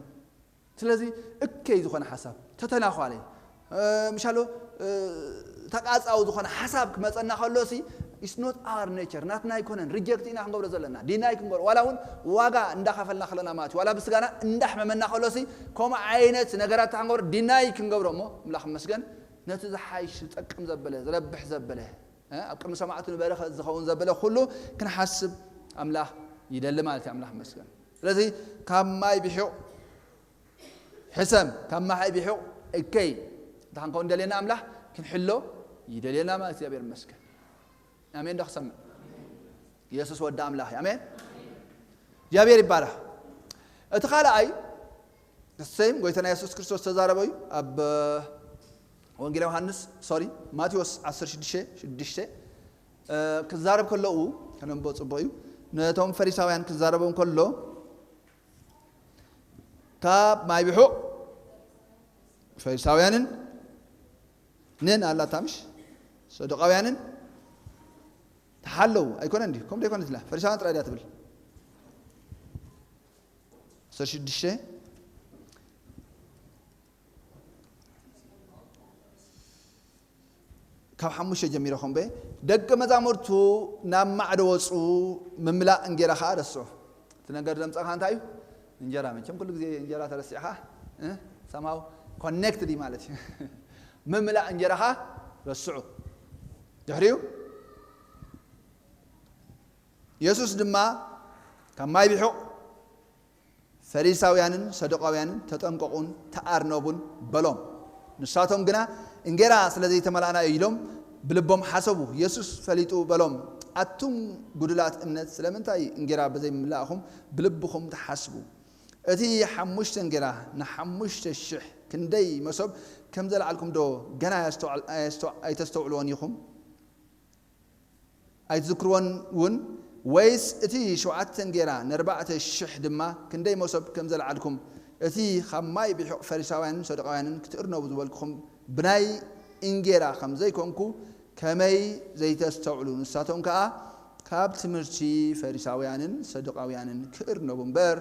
ስለዚ እከይ ዝኾነ ሓሳብ፣ ተተናዃለ፣ እ፣ ምሻሎ፣ እ፣ ተቃጻዊ ዝኾነ ሓሳብ ክመጸና ከሎ ሲ፣ it's not our nature፣ ናትና ኣይኮነን። ሪጀክት ኢና ክንገብሮ ዘለና፣ ዲናይ ክንገብሮ፣ ዋላ እውን ዋጋ እንዳኸፈልና ከለና ማለት እዩ፣ ዋላ ብስጋና እንዳሕመመና ከሎ ሲ፣ ከምኡ ዓይነት ነገራት ክንገብሮ፣ ዲናይ ክንገብሮ እሞ፣ ኣምላኽ ይመስገን፣ ነቲ ዝሓይሽ ዝጠቅም ዘበለ፣ ዝረብሕ ዘበለ፣ እ፣ ኣብ ቅድሚ ሰማዕቱ ንበረኸት ዝኸውን ዘበለ ኩሉ ክንሓስብ ኣምላኽ ይደሊ ማለት እዩ። ኣምላኽ ይመስገን። ስለዚ ካብ ማይ ቢሑቕ ሕሰም፣ ካብ ማይ ቢሑቕ እከይ እንተ ክንከውን ደልየና ኣምላኽ ክንሕሎ ይደልየና ማለት እግዚኣብሔር ይመስገን። ኣሜን። ዶ ክሰምዕ? ኢየሱስ ወዲ ኣምላኽ እዩ። ኣሜን። እግዚኣብሔር ይባረኽ። እቲ ካልኣይ፣ the same፣ ጎይታና የሱስ ክርስቶስ ተዛረበ እዩ። ኣብ ወንጌል ዮሃንስ፣ ሶሪ፣ ማቴዎስ ዓሰርተ ሽዱሽተ ሽዱሽተ፣ እ፣ ክዛረብ ከለዉ፣ ከነንብቦ ጽቡቕ እዩ። ነቶም ፈሪሳውያን ክዛረቦም ከሎ፣ ካብ ማይ ቢሑቕ ፈሪሳውያንን ንን ኣላታ ምሽ ሰዱቃውያንን ተሓለዉ ኣይኮነን ድዩ? ከምኡ ዶ ኣይኮነት ኢላ? ፈሪሳውያን ጥራይ ድያ ትብል? ዓሰርተ ሽዱሽተ ካብ ሓሙሽተ ጀሚረ ከምበ ደቂ መዛሙርቱ ናብ ማዕዶ ወፁ፣ ምምላእ እንጌራ ኸዓ ረስዑ። እቲ ነገር ዘምፀእኻ እንታይ እዩ? እንጀራ። መቸም ኩሉ ግዜ እንጀራ ተረሲዕኻ፣ እ፣ ሰማው ኮኔክትድ እዩ ማለት እዩ። ምምላእ እንጀራኻ ረስዑ። ድሕሪኡ የሱስ ድማ ካብ ማይ ቢሑቕ ፈሪሳውያንን ሰዱቃውያንን ተጠንቀቑን ተኣርነቡን በሎም። ንሳቶም ግና እንጌራ ስለ ዘይተመላእና እዩ ኢሎም ብልቦም ሓሰቡ። የሱስ ፈሊጡ በሎም፣ ኣቱም ጉዱላት እምነት፣ ስለምንታይ እንጌራ ብዘይምምላእኹም ብልብኹም ትሓስቡ? እቲ ሓሙሽተ እንጌራ ንሓሙሽተ ሽሕ ክንደይ መሶብ ከም ዘልዓልኩም ዶ ገና ኣየስተውዓል-፣ ኣየስተው-፣ ኣይተስተውዕልዎን ኢኹም? ኣይትዝክርዎን እውን? ወይስ እቲ ሸውዓተ እንጌራ ንኣርባዕተ ሽሕ ድማ ክንደይ መሶብ ከም ዘልዓልኩም፣ እቲ ካብ ማይ ቢሑቕ ፈሪሳውያንን ሰዱቃውያንን ክትእርነቡ ዝበልኩኹም ብናይ እንጌራ ከም ዘይኮንኩ ከመይ ዘይተስተውዕሉ? ንሳቶም ከኣ ካብ ትምህርቲ ፈሪሳውያንን ሰዱቃውያንን ክእርነቡ እምበር፣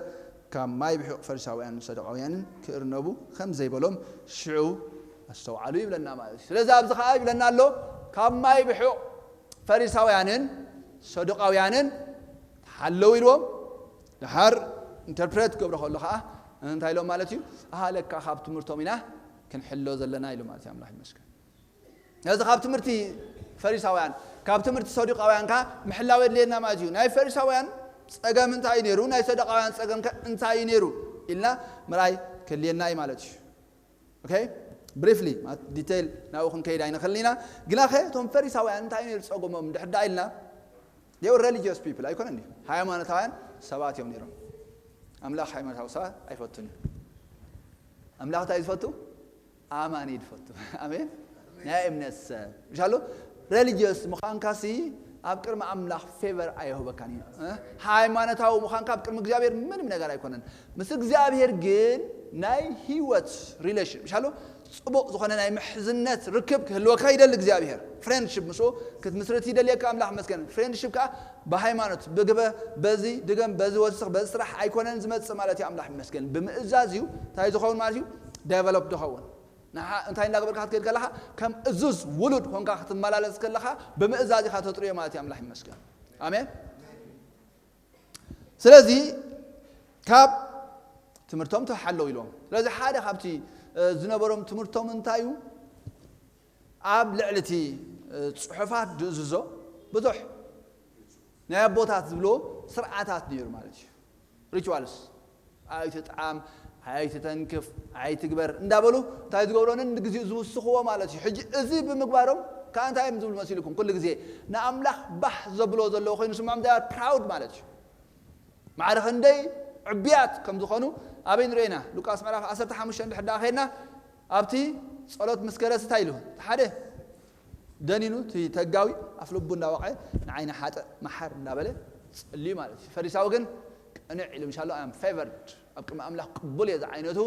ካብ ማይ ብሑቕ ፈሪሳውያንን ሰዱቃውያንን ክእርነቡ ከም ዘይበሎም ሽዑ ኣስተውዓሉ ይብለና ማለት እዩ። ስለዚ ኣብዚ ኸዓ ይብለና ኣሎ፣ ካብ ማይ ብሑቕ ፈሪሳውያንን ሰዱቃውያንን ተሓለዉ ኢልዎም። ድሓር ኢንተርፕሬት ክገብሮ ከሎ ኸዓ እንታይ ኢሎም ማለት እዩ? ኣሃ፣ ለካ ካብ ትምህርቶም ኢና ክንሕሎ ዘለና ኢሉ ማለት እዩ። ኣምላኽ ይመስገን። ነዚ ካብ ትምህርቲ ፈሪሳውያን፣ ካብ ትምህርቲ ሰዱቃውያን ከኣ ምሕላው የድልየና ማለት እዩ። ናይ ፈሪሳውያን ጸገም እንታይ እዩ ነይሩ? ናይ ሰዱቃውያን ጸገም ከ እንታይ እዩ ነይሩ? ኢልና ምርኣይ ከድልየና እዩ ማለት እዩ። ኦኬ? ብሪፍሊ፣ ማለት ዲቴይል ናብኡ ክንከይድ ኣይንኽእልን ኢና። ግናኸ እቶም ፈሪሳውያን እንታይ ነይሩ ጸገሞም እንድሕር ደኣ ኢልና፣ they were religious people፣ ኣይኮነን ድዩ? ሃይማኖታውያን ሰባት እዮም ነይሮም። ኣምላኽ ሃይማኖታዊ ሰባት ኣይፈቱን እዩ። ኣምላኽ እንታይ እዩ ዝፈቱ? ኣማኒ እዩ ዝፈቱ። ኣሜን። ናይ እምነት ሰብ። ምሻሉ፣ ሬሊጅየስ ምዃንካሲ ኣብ ቅድሚ ኣምላኽ ፌቨር ኣየህበካን እዩ። እ? ሃይማኖታዊ ምዃንካ ኣብ ቅድሚ እግዚኣብሔር ምንም ነገር ኣይኮነን። ምስ እግዚኣብሔር ግን ናይ ህይወት ሪሌሽን፣ ምሻሉ፣ ጽቡቕ ዝኾነ ናይ ምሕዝነት ርክብ ክህልወካ ይደሊ እግዚኣብሔር። ፍሬንድሽፕ ምስኡ ክትምስርት ይደልየካ፣ ኣምላኽ ይመስገን። ፍሬንድሽፕ ከኣ ብሃይማኖት፣ ብግበ፣ በዚ ድገም፣ በዚ ወስኽ፣ በዚ ስራሕ ኣይኮነን ዝመጽእ ማለት እዩ። ኣምላኽ ይመስገን። ብምእዛዝ እዩ እንታይ ዝኸውን ማለት እዩ? ዴቨሎፕ ዝኸውን። ንዓ እንታይ እንዳገበርካ ክትከይድ ከለኻ፣ ከም እዙዝ ውሉድ ኮንካ ክትመላለስ ከለኻ፣ ብምእዛዝ ኢኻ ተጥርዮ ማለት እዩ። ኣምላኽ ይመስገን። ኣሜን። ስለዚ ካብ ትምህርቶም ተሓለው ኢሎም። ስለዚ ሓደ ካብቲ ዝነበሮም ትምህርቶም እንታይ እዩ? ኣብ ልዕሊ እቲ ጽሑፋት ድእዝዞ ብዙሕ ናይ ኣቦታት ዝብልዎ ስርዓታት ነይሩ ማለት እዩ። ሪቹዋልስ፣ ኣይትጥዓም፣ ኣይትተንክፍ፣ ኣይትግበር እንዳበሉ እንታይ ዝገብሮንን ንግዜኡ ዝውስኽዎ ማለት እዩ። ሕጂ እዚ ብምግባሮም ከዓ እንታይ እዮም ዝብሉ መሲልኩም? ኩሉ ግዜ ንኣምላኽ ባህ ዘብሎ ዘለዎ ኮይኑ ስምዖም፣ ፕራውድ ማለት እዩ። ማዕረ ክንደይ ዕብያት ከም ዝኾኑ ኣበይ ንርእና? ሉቃስ ምዕራፍ ዓሰርተ ሓሙሽተ እንድሕር ደኣ ኸድና ኣብቲ ጸሎት ምስ ገረስ እንታይ ኢሉ? ሓደ ደኒኑ እቲ ተጋዊ ኣፍ ልቡ እንዳወቐ ንዓይኒ ሓጥእ መሓር እንዳበለ ጸልዩ ማለት እዩ። ፈሪሳዊ ግን ቅንዕ ኢሉ ምሻሎ ኣም ፌቨርድ ኣብ ቅድሚ ኣምላኽ ቅቡል እየ ዝዓይነቱ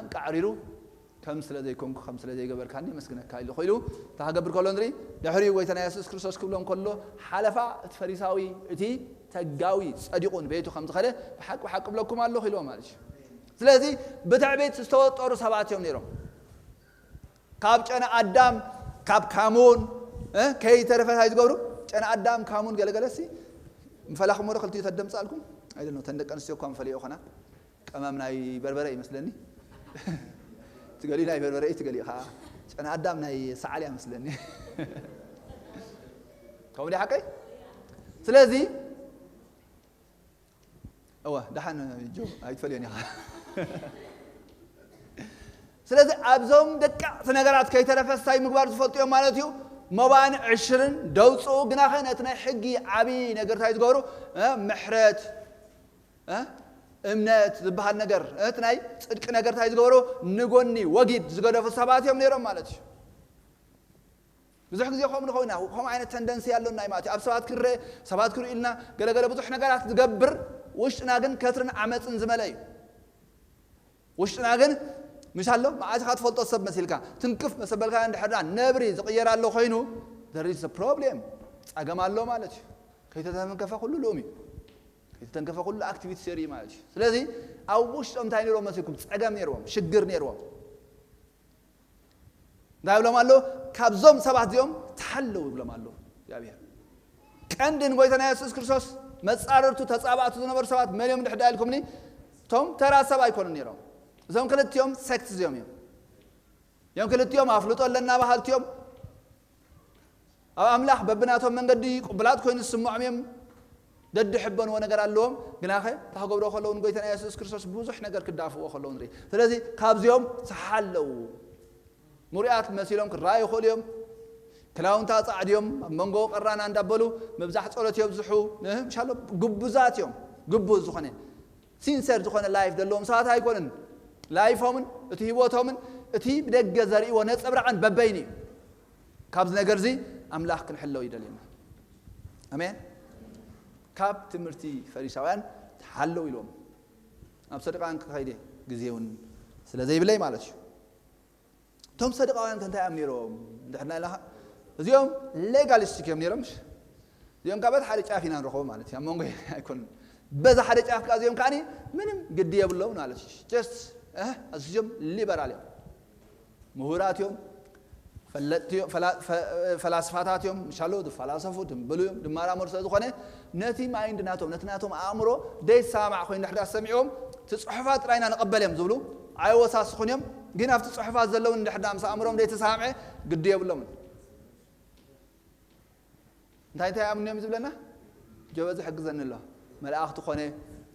እንቃዕሪሩ ከም ስለ ዘይኮንኩ ከም ስለ ዘይገበርካኒ መስግነካ ኢሉ ኮይሉ ተሃገብር ከሎ ንርኢ። ድሕሪኡ ጎይታና የሱስ ክርስቶስ ክብሎም ከሎ ሓለፋ እቲ ፈሪሳዊ እቲ ተጋዊ ጸዲቑ ንቤቱ ከም ዝኸደ ብሓቂ ብሓቂ ብለኩም ኣለኹ ኢልዎ ማለት እዩ። ስለዚ ብትዕቢት ዝተወጠሩ ሰባት እዮም ነይሮም። ካብ ጨና ኣዳም ካብ ካሙን ከይተረፈ እንታይ ዝገብሩ? ጨና ኣዳም ካሙን ገለገለሲ ምፈላኹም ወረ ክልቲኡ ተደምጻልኩም ኣይደለ ተን ደቂ ኣንስትዮ እኳ ምፈለዮ ኾና ቀመም ናይ በርበረ ይመስለኒ። ትገሊ ናይ በርበረ ትገሊ ኻ ጨና ኣዳም ናይ ሰዓል እያ መስለኒ። ከምኡ ሓቀይ። ስለዚ እወ ደሓን ጆ ኣይትፈልዮን ኢኻ። ስለዚ ኣብዞም ደቀቕቲ ነገራት ከይተረፈ እንታይ ምግባር ዝፈልጡ እዮም ማለት እዩ። መባን ዕሽርን ደውፅኡ ግናኸ ነቲ ናይ ሕጊ ዓብዪ ነገር እንታይ ዝገብሩ ምሕረት እምነት ዝበሃል ነገር እቲ ናይ ፅድቂ ነገር እንታይ ዝገበሩ ንጎኒ ወጊድ ዝገደፉ ሰባት እዮም ነይሮም ማለት እዩ። ብዙሕ ግዜ ከምኡ ንኸውን ኢና። ከምኡ ዓይነት ተንደንሲ ኣሎና እዩ ማለት እዩ። ኣብ ሰባት ክንረአ ሰባት ክርእዩልና ገለገለ ብዙሕ ነገራት ዝገብር ውሽጥና ግን ከትርን ዓመፅን ዝመለ እዩ። ውሽጥና ግን ምሽ ኣሎ መዓት ኢኻ ትፈልጦ ሰብ መሲልካ ትንክፍ መሰበልካ እንድሕር ነብሪ ዝቕየር ኣሎ ኮይኑ there is problem ጸገም ኣሎ ማለት እዩ። ከይተተንከፈ ኩሉ ልኡም እዩ። ከይተተንከፈ ኩሉ ኣክቲቪቲ ሰሪ ማለት እዩ። ስለዚ ኣብ ውሽጦም እንታይ ነይሮም መሲልኩም? ጸገም ነይርዎም፣ ሽግር ነይርዎም። እንታይ ይብሎም ኣሎ? ካብዞም ሰባት እዚኦም ተሓለው ይብሎም ኣሎ እግዚኣብሔር። ቀንዲ ንጎይታና የሱስ ክርስቶስ መጻርርቱ ተጻባእቱ ዝነበሩ ሰባት መን እዮም ድሕዳ ኢልኩምኒ? እቶም ተራ ሰብ ኣይኮኑን ነይሮም። እዞም ክልቲኦም ሴክት እዚኦም እዮም። እዮም ክልቲኦም ኣፍልጦ ኣለና በሃልቲ እዮም። ኣብ ኣምላኽ በብናቶም መንገዲ ቅቡላት ኮይኑ ዝስምዖም እዮም። ደድሕበንዎ ነገር ኣለዎም። ግናኸ እታ ክገብሮ ከለዉ ንጎይታና የሱስ ክርስቶስ ብዙሕ ነገር ክዳፍዎ ከለዉ ንርኢ። ስለዚ ካብዚኦም ተሓለዉ። ሙሪያት መሲሎም ክረኣዩ ይኽእሉ እዮም። ክላውንታ ጻዕድዮም ኣብ መንጎ ቀራና እንዳበሉ ምብዛሕ ጸሎት የብዝሑ። ምሻሎ ግቡዛት እዮም። ግቡዝ ዝኾነ ሲንሰር ዝኾነ ላይፍ ዘለዎም ሰባት ኣይኮንን። ላይፎምን እቲ ህይወቶምን እቲ ብደገ ዘርእዎ ነጸብራቕን በበይን እዩ። ካብዚ ነገር እዚ ኣምላኽ ክንሕለው ይደልየና። ኣሜን። ካብ ትምህርቲ ፈሪሳውያን ተሓለው ኢሎም ኣብ ሰደቃን ክኸይደ ግዜ እውን ስለ ዘይብለይ ማለት እዩ። እቶም ሰደቃውያን ከ እንታይ እዮም ነይሮም? እንድሕር ናይ ኢልኻ እዚኦም ሌጋሊስቲክ እዮም ነይሮም። እዚኦም ካብ በቲ ሓደ ጫፍ ኢና ንረኽቦ ማለት እዩ። ኣብ መንጎ ኣይኮኑን። በዛ ሓደ ጫፍ ከ እዚኦም ከዓኒ ምንም ግዲ የብሎም ማለት እዩ። ጀስት ኣዝዮም ሊበራል እዮም። ምሁራት እዮም። ፈለጥቲ እዮም፣ ፈላ- ፈ- ፈላስፋታት እዮም። ምሻሎ ዝፈላሰፉ ድንብሉ እዮም፣ ድመራመሩ ስለ ዝኾነ ነቲ ማይንድ ናቶም ነቲ ናቶም ኣእምሮ ደይሰማማዕ ኮይኑ ድሕዳ ሰሚዕዎም እቲ ጽሑፋት ጥራይና ንቐበል እዮም ዝብሉ ኣይወሳስኹን እዮም። ግን ኣብቲ ጽሑፋት ዘለውን ድሕዳ ምስ ኣእምሮም ደይተሰማምዐ ግዲ የብሎምን። እንታይ እንታይ ይኣምኑ እዮም ዝብለና? ጆበ ዝሕግዘኒ ኣሎ። መላእኽቲ ኮነ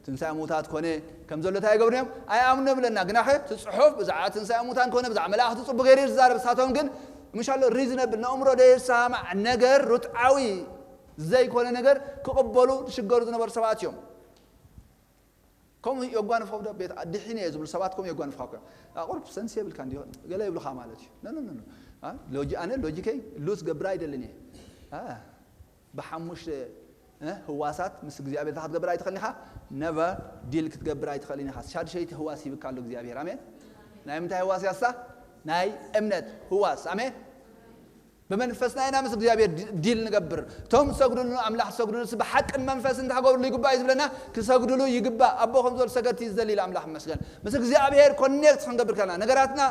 ትንሳኤ ሙታት ኮነ ከም ዘሎ እንታይ ይገብሩ እዮም? ኣይኣምኑ እዮም ብለና። ግናኸ እቲ ጽሑፍ ብዛዕባ ትንሳኤ ሙታን ኮነ ብዛዕባ መላእኽቲ ጽቡቅ ገይሩ እዩ ዝዛረብ። ንሳቶም ግን ምሻሎ ሪዝነብል ንእምሮ ደይሰማማዕ ነገር ርትዓዊ ዘይኮነ ነገር ክቕበሉ ዝሽገሩ ዝነበሩ ሰባት እዮም። ከምኡ የጓንፎም ዶ ቤት ድሒን እየ ዝብሉ ሰባት ከምኡ የጓንፍካ እኮ እዮም። ኣቑርብ ሰንስ የብልካ እንዲሆን ገለ ይብሉኻ ማለት እዩ። ኖ ኖ ኖ ኖ። አ፣ ሎጂ ኣነ ሎጂከይ ሉዝ ገብር ኣይደልን እየ። አ፣ ብሓሙሽተ እ፣ ህዋሳት ምስ እግዚኣብሔር እንታይ ክትገብር ኣይትኽእልን ኢኻ? ነቨር ዲል ክትገብር ኣይትኽእልን ኢኻ። ሻድሸይቲ ህዋስ ሂብካ ኣሎ እግዚኣብሔር። ኣሜን። ናይ ምንታይ ህዋስ ያሳ? ናይ እምነት ህዋስ። ኣሜን። ብመንፈስና ኢና ምስ እግዚኣብሔር ዲ- ዲል ንገብር። እቶም ዝሰግዱሉ ኣምላኽ ዝሰግዱሉ ስ ብሓቅን መንፈስን እንታይ ክገብርሉ ይግባእ እዩ ዝብለና? ክሰግዱሉ ይግባእ። ኣቦ ከም ዝበሉ ሰገድቲ ዝደሊ ኢሉ ኣምላኽ ይመስገን። ምስ እግዚኣብሔር ኮኔክት ክንገብር ከለና ነገራትና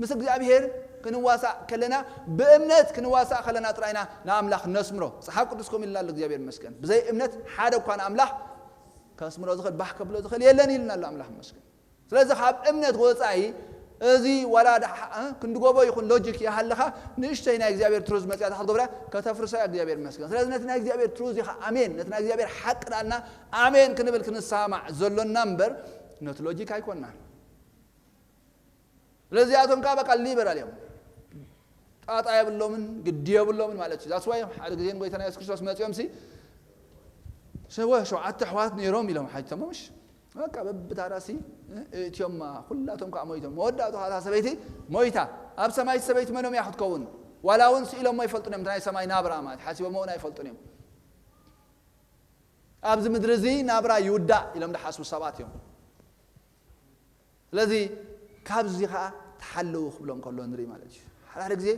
ምስ እግዚኣብሔር ክንዋሳእ ከለና ብእምነት ክንዋሳእ ከለና ጥራይና ንኣምላኽ ነስምሮ። መጽሓፍ ቅዱስ ከምኡ ኢልና ኣሎ እግዚኣብሔር ይመስገን። ብዘይ እምነት ሓደ እኳ ንኣምላኽ ከስምሮ ዝኽእል፣ ባህ ከብሎ ዝኽእል የለን ኢልና ኣሎ ኣምላኽ ይመስገን። ስለዚ ካብ እምነት ወፃኢ እዚ ዋላ ደሓ-፣ እ፣ ክንዲ ጎቦ ይኹን ሎጂክ ይሃልኻ፣ ንእሽተይ ናይ እግዚኣብሔር ትሩዝ መፅያ ክትገብራ ከተፍርሶ እያ እግዚኣብሔር ይመስገን። ስለዚ ነቲ ናይ እግዚኣብሔር ትሩዝ ኢኻ ኣሜን፣ ነቲ ናይ እግዚኣብሔር ሓቂ ዳልና ኣሜን ክንብል ክንሰማማዕ ዘሎና እምበር ነቲ ሎጂክ ኣይኮንናን። ስለዚኣቶም ከዓ በቃ ሊበራል እዮም። ጣጣ የብሎምን፣ ግዲ የብሎምን ማለት እዩ። That's why ሓደ ግዜ ንጎይታና የሱስ ክርስቶስ መጺኦም ሲ፣ "ሸወ-፣ ሸውዓተ ኣሕዋት ነይሮም" ኢሎም ሓቲቶሞ፣ ምሽ? በቃ በብታራ ሲ፣ እ፣ እእትዮማ፣ ኩላቶም ከዓ ሞይቶም። መወዳእቱ ከዓ እታ ሰበይቲ ሞይታ። ኣብ ሰማይ ሰበይቲ መኖም እያ ክትከውን? ዋላ እውን ስኢሎሞ ኣይፈልጡን እዮም፣ እቲ ናይ ሰማይ ናብራ ማለት ሓሲቦሞ እውን ኣይፈልጡን እዮም። ኣብዚ ምድሪ እዚ ናብራ ይውዳእ ኢሎም ዝሓስቡ ሰባት እዮም። ስለዚ ካብዚ ኸዓ ተሓልዉ ክብሎም ከሎ ንርኢ ማለት እዩ። ሓደ ሓደ ግዜ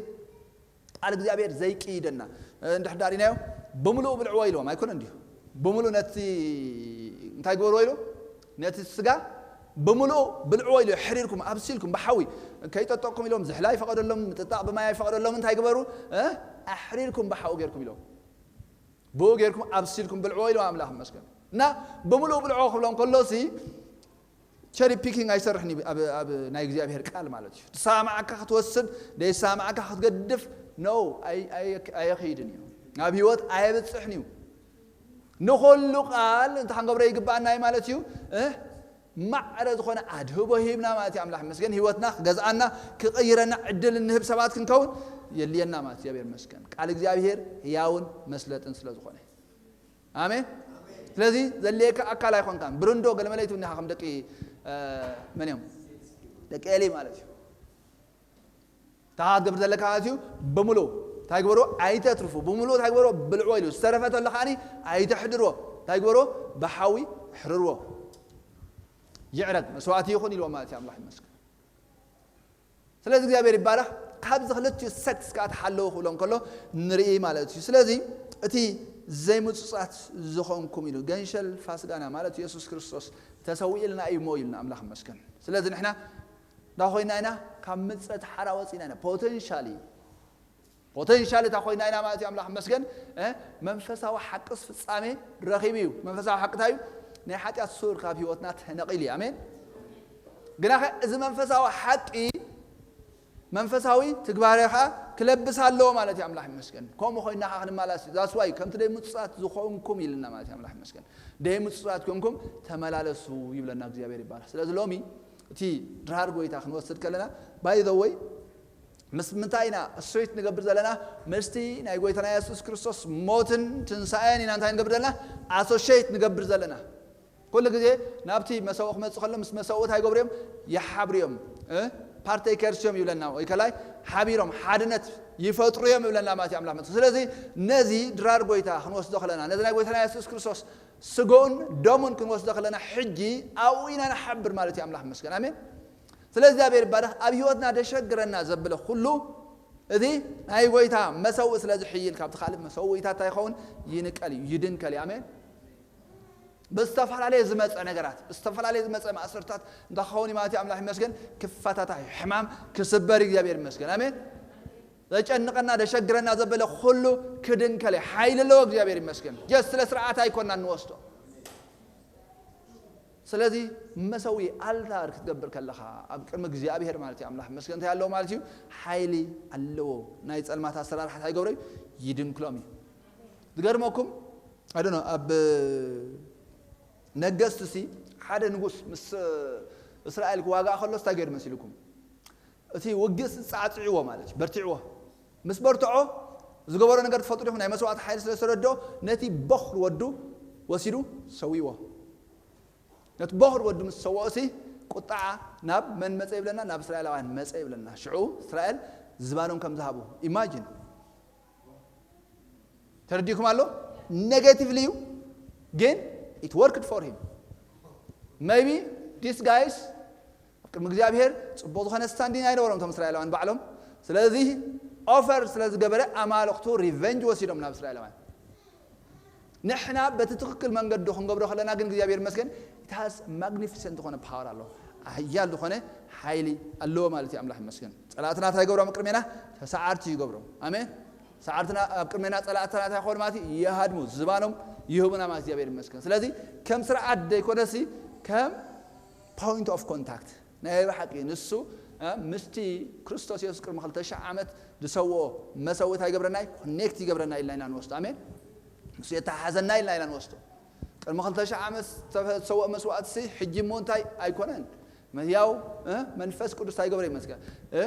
ቃል እግዚኣብሔር ዘይቅይደና፣ እ፣ እንድሕር ዳሪናዮ ብምሉኡ ብልዕዎ ኢልዎም ኣይኮነን ድዩ? ብምሉኡ ነቲ እንታይ ግበርዎ ኢሉ? ነቲ ስጋ ብምሉኡ ብልዕዎ ኢሉ፣ ኣሕሪርኩም ኣብሲልኩም ብሓዊ ከይጠጠቕኩም ኢሎም ዝሕላ ኣይፈቐደሎም፣ ምጥጣቕ ብማይ ኣይፈቐደሎም። እንታይ ግበሩ? እ? ኣሕሪርኩም ብሓዊ ጌርኩም ኢሎም። ብኡ ጌርኩም ኣብሲልኩም ብልዕዎ ኢሉ ኣምላኽ ይመስገን። እና ብምሉኡ ብልዕዎ ክብሎም ከሎ ሲ ቸሪ ፒኪንግ ኣይሰርሕን እዩ ኣብ፣ ኣብ ናይ እግዚኣብሔር ቃል ማለት እዩ። ትሰማማዓካ ክትወስድ፣ ዘይሰማማዓካ ክትገድፍ፣ ኖ፣ ኣይ-፣ ኣይ-፣ ኣየኸይድን እዩ። ኣብ ህይወት ኣየብጽሕን እዩ። ንኹሉ ቃል እንታይ ክንገብሮ ይግባኣና እዩ ማለት እዩ? እ? ማዕረ ዝኾነ ኣድህቦ ሂብና ማለት እዩ። ኣምላኽ ይመስገን። ህይወትና ክገዝኣና፣ ክቕይረና ዕድል እንህብ ሰባት ክንከውን የድልየና ማለት እዩ። እግዚኣብሔር ይመስገን። ቃል እግዚኣብሔር ህያውን መስለጥን ስለ ዝኾነ። ኣሜን። ስለዚ ዘድልየካ ኣካል ኣይኮንካን። ብርንዶ ገለመለ ኣይትብልኒ ኢኻ ከም ደቂ፣ እ፣ መን እዮም? ደቂ ኤሊ ማለት እዩ። እንታይ ክትገብር ዘለካ ማለት እዩ? ብምሉእ እንታይ ግበርዎ? ኣይተትርፉ። ብምሉእ እንታይ ግበርዎ? ብልዕዎ ኢሉ። ዝተረፈ ተሎ ከዓኒ ኣይተሕድርዎ። እንታይ ግበርዎ? ብሓዊ ኣሕርርዎ። ይዕረግ፣ መስዋእቲ ይኹን ኢልዎ ማለት እዩ። ኣምላኽ ይመስገን። ስለዚ እግዚኣብሔር ይባረኽ። ካብዚ ክልቲኡ ሰክትስ ከዓ ተሓለዉ ክብሎም ከሎ ንርኢ ማለት እዩ። ስለዚ እቲ ዘይምጹጻት ዝኾንኩም ኢሉ፣ ገንሸል ፋስጋና ማለት የሱስ ክርስቶስ ተሰዊእልና እዩ እሞ ኢልና ኣምላኽ ይመስገን። ስለዚ ንሕና እንዳ ኮይና ኢና ካብ ምጸት ሓራ ወጺና ኢና። ፖቴንሻሊ፣ ፖቴንሻሊ እታ ኮይና ኢና ማለት እዩ። ኣምላኽ ይመስገን። እ፣ መንፈሳዊ ሓቅስ ፍጻሜ ረኺቡ እዩ። መንፈሳዊ ሓቂ እንታይ እዩ? ናይ ሓጢኣት ሱር ካብ ህይወትና ተነቒሉ እዩ። ኣሜን። ግናኸ እዚ መንፈሳዊ ሓቂ መንፈሳዊ ትግባሬ ኸዓ ክለብስ ኣለዎ ማለት እዩ። ኣምላኽ ይመስገን። ከምኡ ኮይና ኸዓ ክንመላለስ እዩ። That's why ከምቲ ደይ ምጹጻት ዝኾንኩም ኢልና ማለት እዩ። ኣምላኽ ይመስገን። ደይ ምጹጻት ኮንኩም ተመላለሱ ይብለና እግዚኣብሔር ይባረኽ። ስለዚ ሎሚ እቲ ድራር ጎይታ ክንወስድ ከለና፣ by the way፣ ምስ ምንታይ ኢና ኣሶሼት ንገብር ዘለና? ምስቲ ናይ ጎይታና የሱስ ክርስቶስ ሞትን ትንሳኤን ኢና እንታይ ንገብር ዘለና? ኣሶሼት ንገብር ዘለና። ኩሉ ግዜ ናብቲ መሰውኡ ክመጽእ ከሎ ምስ መሰውኡ እንታይ ይገብሩ እዮም? ይሓብሩ እዮም። እ? ፓርቴከርስ እዮም ይብለና። ወይ ከላይ ሓቢሮም ሓድነት ይፈጥሩ እዮም ይብለና ማለት እዩ ኣምላኽ መጽእ። ስለዚ ነዚ ድራር ጎይታ ክንወስዶ ከለና፣ ነዚ ናይ ጎይታና የሱስ ክርስቶስ ስጋኡን ደሙን ክንወስዶ ከለና፣ ሕጂ ኣብኡ ኢና ንሓብር ማለት እዩ። ኣምላኽ ይመስገን። ኣሜን። ስለ እግዚኣብሔር ይባረኽ። ኣብ ህይወትና ደሸግረና ዘብለ ኩሉ፣ እዚ ናይ ጎይታ መሰውእ ስለ ዝሕይል፣ ካብቲ ካልእ መሰውኢታት እንታይ ይኸውን? ይንቀል እዩ፣ ይድንከል እዩ። ኣሜን። ብዝተፈላለየ ዝመፀ ነገራት፣ ብዝተፈላለየ ዝመፀ ማእሰርታት እንታይ ክኸውን እዩ ማለት እዩ? ኣምላኽ ይመስገን። ክፈታታሕ እዩ፣ ሕማም ክስበር እዩ። እግዚኣብሔር ይመስገን። ኣሜን። ዘጨንቐና፣ ደሸግረና ዘበለ ኩሉ ክድንከል እዩ። ሓይሊ ኣለዎ። እግዚኣብሔር ይመስገን። ጀስት ስለ ስርዓት ኣይኮንና እንወስዶ። ስለዚ መሰዊ ኣልታር ክትገብር ከለኻ ኣብ ቅድሚ እግዚኣብሔር ማለት እዩ፣ ኣምላኽ ይመስገን እንታይ ኣለዎ ማለት እዩ? ሓይሊ ኣለዎ። ናይ ጸልማት ኣሰራርሓ እንታይ ይገብሮ እዩ? ይድንክሎም እዩ። ዝገርመኩም፣ I don't know፣ ኣብ ነገስት ሲ ሓደ ንጉስ ምስ እስራኤል ክዋጋእ ከሎ እንታይ ገይሩ መሲልኩም? እቲ ውግእ ጻዕጽዕዎ ማለት እዩ፣ በርትዕዎ። ምስ በርትዖ ዝገበሮ ነገር ትፈልጡ ዲኹም? ናይ መስዋእቲ ሓይሊ ስለ ዝተረድኦ ነቲ በኹር ወዱ ወሲዱ ሰዊዎ። ነቲ በኹር ወዱ ምስ ሰውኦ ሲ ቁጣዓ ናብ መን መጸ ይብለና? ናብ እስራኤላውያን መጸ ይብለና። ሽዑ እስራኤል ዝባኖም ከም ዝሃቡ ኢማጂን። ተረዲእኩም ኣሎ? ኔጌቲቭሊ እዩ፣ ግን it worked for him። Maybe these guys ኣብ ቅድሚ እግዚኣብሔር ጽቡቕ ዝኾነ ስታንዲን ኣይነበሮም እቶም እስራኤላውያን ባዕሎም። ስለዚ ኦፈር ስለ ዝገበረ ኣማልኽቱ ሪቨንጅ ወሲዶም ናብ እስራኤላውያን። ንሕና በቲ ትኽክል መንገዱ ክንገብሮ ከለና ግን እግዚኣብሔር ይመስገን it has magnificent ዝኾነ ፓወር ኣለዎ። ሓያል ዝኾነ ሓይሊ ኣለዎ ማለት እዩ። ኣምላኽ ይመስገን። ጸላእትና እንታይ ይገብሮም? ኣብ ቅድሜና ተሰዓርቲ ይገብሮም። ኣሜን። ሰዓርትና ኣብ ቅድሜና ጸላእትና እንታይ ይኾኑ ማለት እዩ? ይሃድሙ። ዝባኖም ይህቡና ማለት እግዚኣብሔር ይመስገን። ስለዚ ከም ስርዓት ዘይኮነሲ ከም point of contact ናይ ብሓቂ ንሱ፣ እ፣ ምስቲ ክርስቶስ የሱስ ቅድሚ ክልተ ሺሕ ዓመት ዝሰውኦ መሰውእታ ይገብረና እዩ፣ ኮኔክት ይገብረና ኢልና ኢና ንወስዶ። ኣሜን። ንሱ የተሓሓዘና ኢልና ኢና ንወስዶ። ቅድሚ ክልተ ሺሕ ዓመት ዝተሰውኦ መስዋእትሲ ሕጂ እሞ እንታይ ኣይኮነን። ህያው፣ እ፣ መንፈስ ቅዱስ እንታይ ይገብረ ይመስገን። እ፣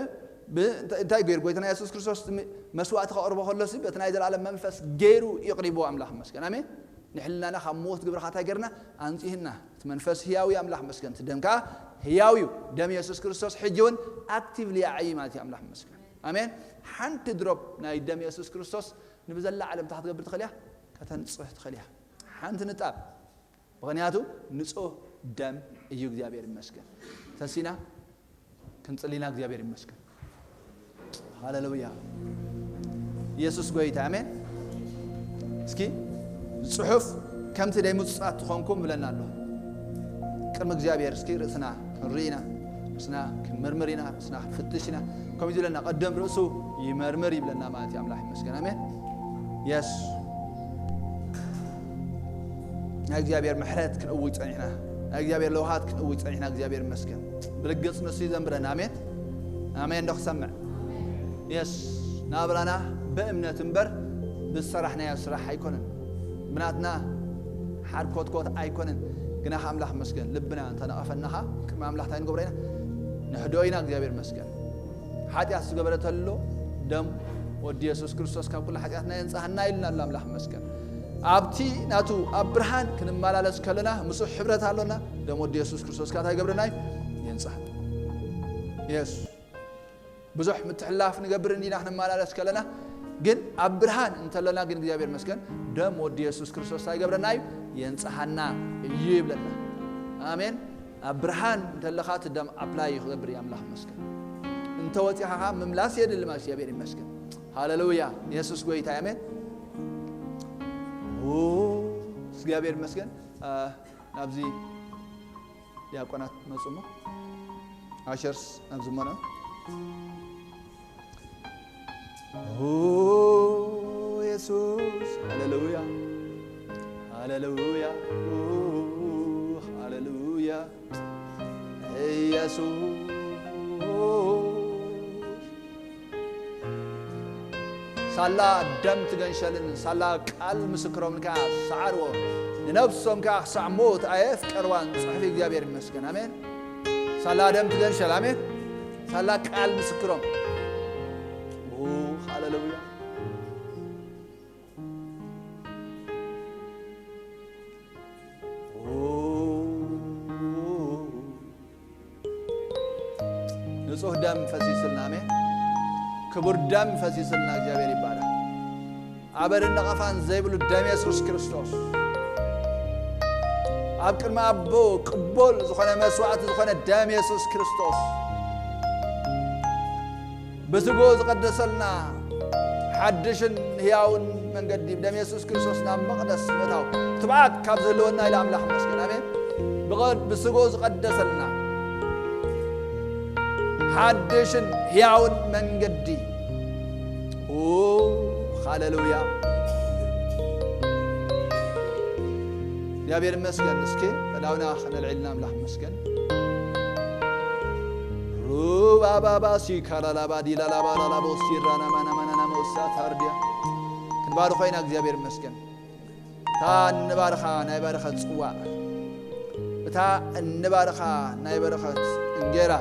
ብ-፣ እንታይ ገይሩ ጎይታና የሱስ ክርስቶስ ም-፣ መስዋእቲ ከቕርቦ ከሎሲ በቲ ናይ ዘላለም መንፈስ ገይሩ ይቕሪብዎ ኣምላኽ ይመስገን። ኣሜን። ንሕልናና ካብ ሞት ግብርኻ እንታይ ገርና? ኣንጺህና። እቲ መንፈስ ህያው እዩ ኣምላኽ ይመስገን። እቲ ደም ከኣ ህያው እዩ። ደም የሱስ ክርስቶስ ሕጂ እውን ኣክቲቭሊ ይዓዪ ማለት እዩ ኣምላኽ ይመስገን። ኣሜን። ሓንቲ ድሮፕ ናይ ደም የሱስ ክርስቶስ ንብዘላ ዓለም እንታይ ክትገብር ትኽእል እያ? ከተንጽህ ትኽእል እያ። ሓንቲ ንጣብ። ምኽንያቱ ንጹህ ደም እዩ። እግዚኣብሔር ይመስገን። ተሲና ክንጽሊና እግዚኣብሔር ይመስገን። ሃሌሉያ። ኢየሱስ ጎይታ፣ ኣሜን። እስኪ ጽሑፍ ከምቲ ደይ ምጹጻት ትኾንኩም ብለና ኣሎ። ቅድሚ እግዚኣብሔር እስኪ ርእስና ክንርኢ ኢና፣ ርእስና ክንምርምር ኢና፣ ርእስና ክንፍትሽ ኢና። ከምኡ ዝብለና ቀደም ርእሱ ይመርምር ይብለና ማለት እዩ። ኣምላኽ ይመስገን። ኣሜን። የስ ናይ እግዚኣብሔር ምሕረት ክንእውጅ ጸኒሕና፣ ናይ እግዚኣብሔር ለውሃት ክንእውጅ ጸኒሕና። እግዚኣብሔር ይመስገን። ብርግጽ ንሱ እዩ ዘንብረና። ኣሜን። ኣሜን ዶ ክሰምዕ? የስ ናብራና ብእምነት እምበር ብዝሰራሕናዮ ስራሕ ኣይኮነን። ብናትና ሓርኮትኮት ኣይኮነን። ግና ከ ኣምላኽ መስገን ልብና እንተነቐፈናኻ ቅድሚ ኣምላኽ እንታይ ንገብሮ ኢና? ንሕዶ ኢና። እግዚኣብሔር መስገን። ሓጢኣት ዝገበረ ተሎ ደም ወዲ የሱስ ክርስቶስ ካብ ኩሉ ሓጢኣትና የንጽሃና ኢልና ኣሎ ኣምላኽ መስገን። ኣብቲ ናቱ ኣብ ብርሃን ክንመላለስ ከለና ምስኡ ሕብረት ኣሎና። ደም ወዲ የሱስ ክርስቶስ ካታ ይገብረና እዩ? የንጽሃና። የስ ብዙሕ ምትሕላፍ ንገብር እንዲና ክንመላለስ ከለና፣ ግን ኣብ ብርሃን እንተለና ግን እግዚኣብሔር መስገን ደም ወዲ የሱስ ክርስቶስ እንታይ ይገብረና እዩ? የንጽሃና እዩ ይብለና። ኣሜን። ኣብ ብርሃን እንተለኻ እቲ ደም ኣፕላይ ክገብር እዩ ኣምላኽ መስገን። እንተወጺኻ ኸዓ ምምላስ የድሊ ማለት እግዚኣብሔር ይመስገን። ሃሌሉያ። የሱስ ጎይታ እዩ። ኣሜን። ኦ፣ እግዚኣብሔር ይመስገን። አ፣ ናብዚ ዲያቆናት መጹ እሞ ኣሸርስ ናብዚ እሞ ኦ የሱስ፣ ሃሌሉያ፣ ሃሌሉያ፣ ኦ፣ ሃሌሉያ፣ ኢየሱስ። ሳላ ደም ትገንሸልን ሳላ ቃል ምስክሮምን ከኣ ሰዓርዎ፣ ንነፍሶም ከኣ ክሳዕ ሞት ኣየፍቀርዋን። ጽሑፍ እግዚኣብሔር ይመስገን። ኣሜን። ሳላ ደም ትገንሸል። ኣሜን። ሳላ ቃል ምስክሮም። ኦ፣ ሃሌሉያ። ንጹህ ደም ፈሲስልና። ኣሜን። ክቡር ደም ፈሲስልና። እግዚኣብሔር ይባረክ። ኣበርን ነቐፋን ዘይብሉ ደም የሱስ ክርስቶስ፣ ኣብ ቅድሚ ኣቦ ቅቡል ዝኾነ መስዋዕቲ ዝኾነ ደም የሱስ ክርስቶስ፣ ብስግኡ ዝቐደሰልና ሓድሽን ህያውን መንገዲ ብደም የሱስ ክርስቶስ ናብ መቕደስ ምእታው ትብዓት ካብ ዝህልወና ኢለ ኣምላኽ መስገን። ኣሜን። ብቐ-፣ ብስግኡ ዝቐደሰልና ሓድሽን ህያውን መንገዲ። ኦ፣ ሃሌሉያ። እግዚኣብሔር ይመስገን። እስኪ ዕላውና ከነልዕልና ኣምላኽ መስገን። ሩባባባ ሲካላላባ ዲላላባላላቦ ሲራና ማናማናና መውሳ ታርዲያ። ክንባርኾ ኢና እግዚኣብሔር ይመስገን። እታ እንባርኻ ናይ በረኸት ጽዋዕ፣ እታ እንባርኻ ናይ በረኸት እንጌራ።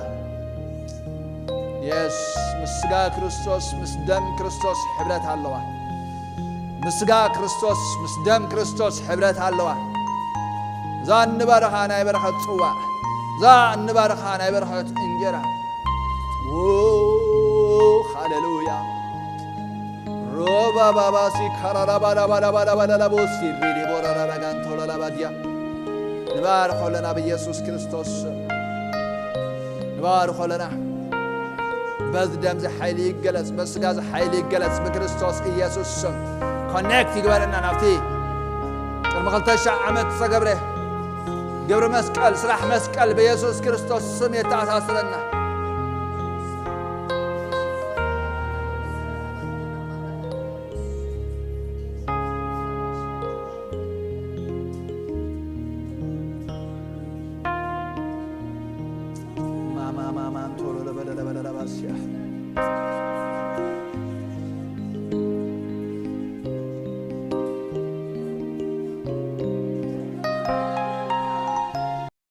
የስ፣ ምስ ስጋ ክርስቶስ፣ ምስ ደም ክርስቶስ ሕብረት ኣለዋ። ምስ ስጋ ክርስቶስ፣ ምስ ደም ክርስቶስ ሕብረት ኣለዋ። እዛ እንባርኻ ናይ በረኸት ጽዋዕ፣ እዛ እንባርኻ ናይ በረኸት እንጌራ። ዎ፣ ሃሌሉያ። ሮባባባሲ ካራራባራባራባራባራቦሲ ሪዲቦራራጋንቶላላባድያ። ንባርኾ ኣለና ብኢየሱስ ክርስቶስ ስም። ንባርኾ ኣለና። በዚ ደም እዚ ሓይሊ ይገለጽ፣ በስጋ እዚ ሓይሊ ይገለጽ ብክርስቶስ ኢየሱስ ስም። ኮኔክት ይግበረና ናብቲ ቅድሚ ክልተ ሺሕ ዓመት ዝተገብረ ግብሪ መስቀል፣ ስራሕ መስቀል ብኢየሱስ ክርስቶስ ስም የተኣሳስረና።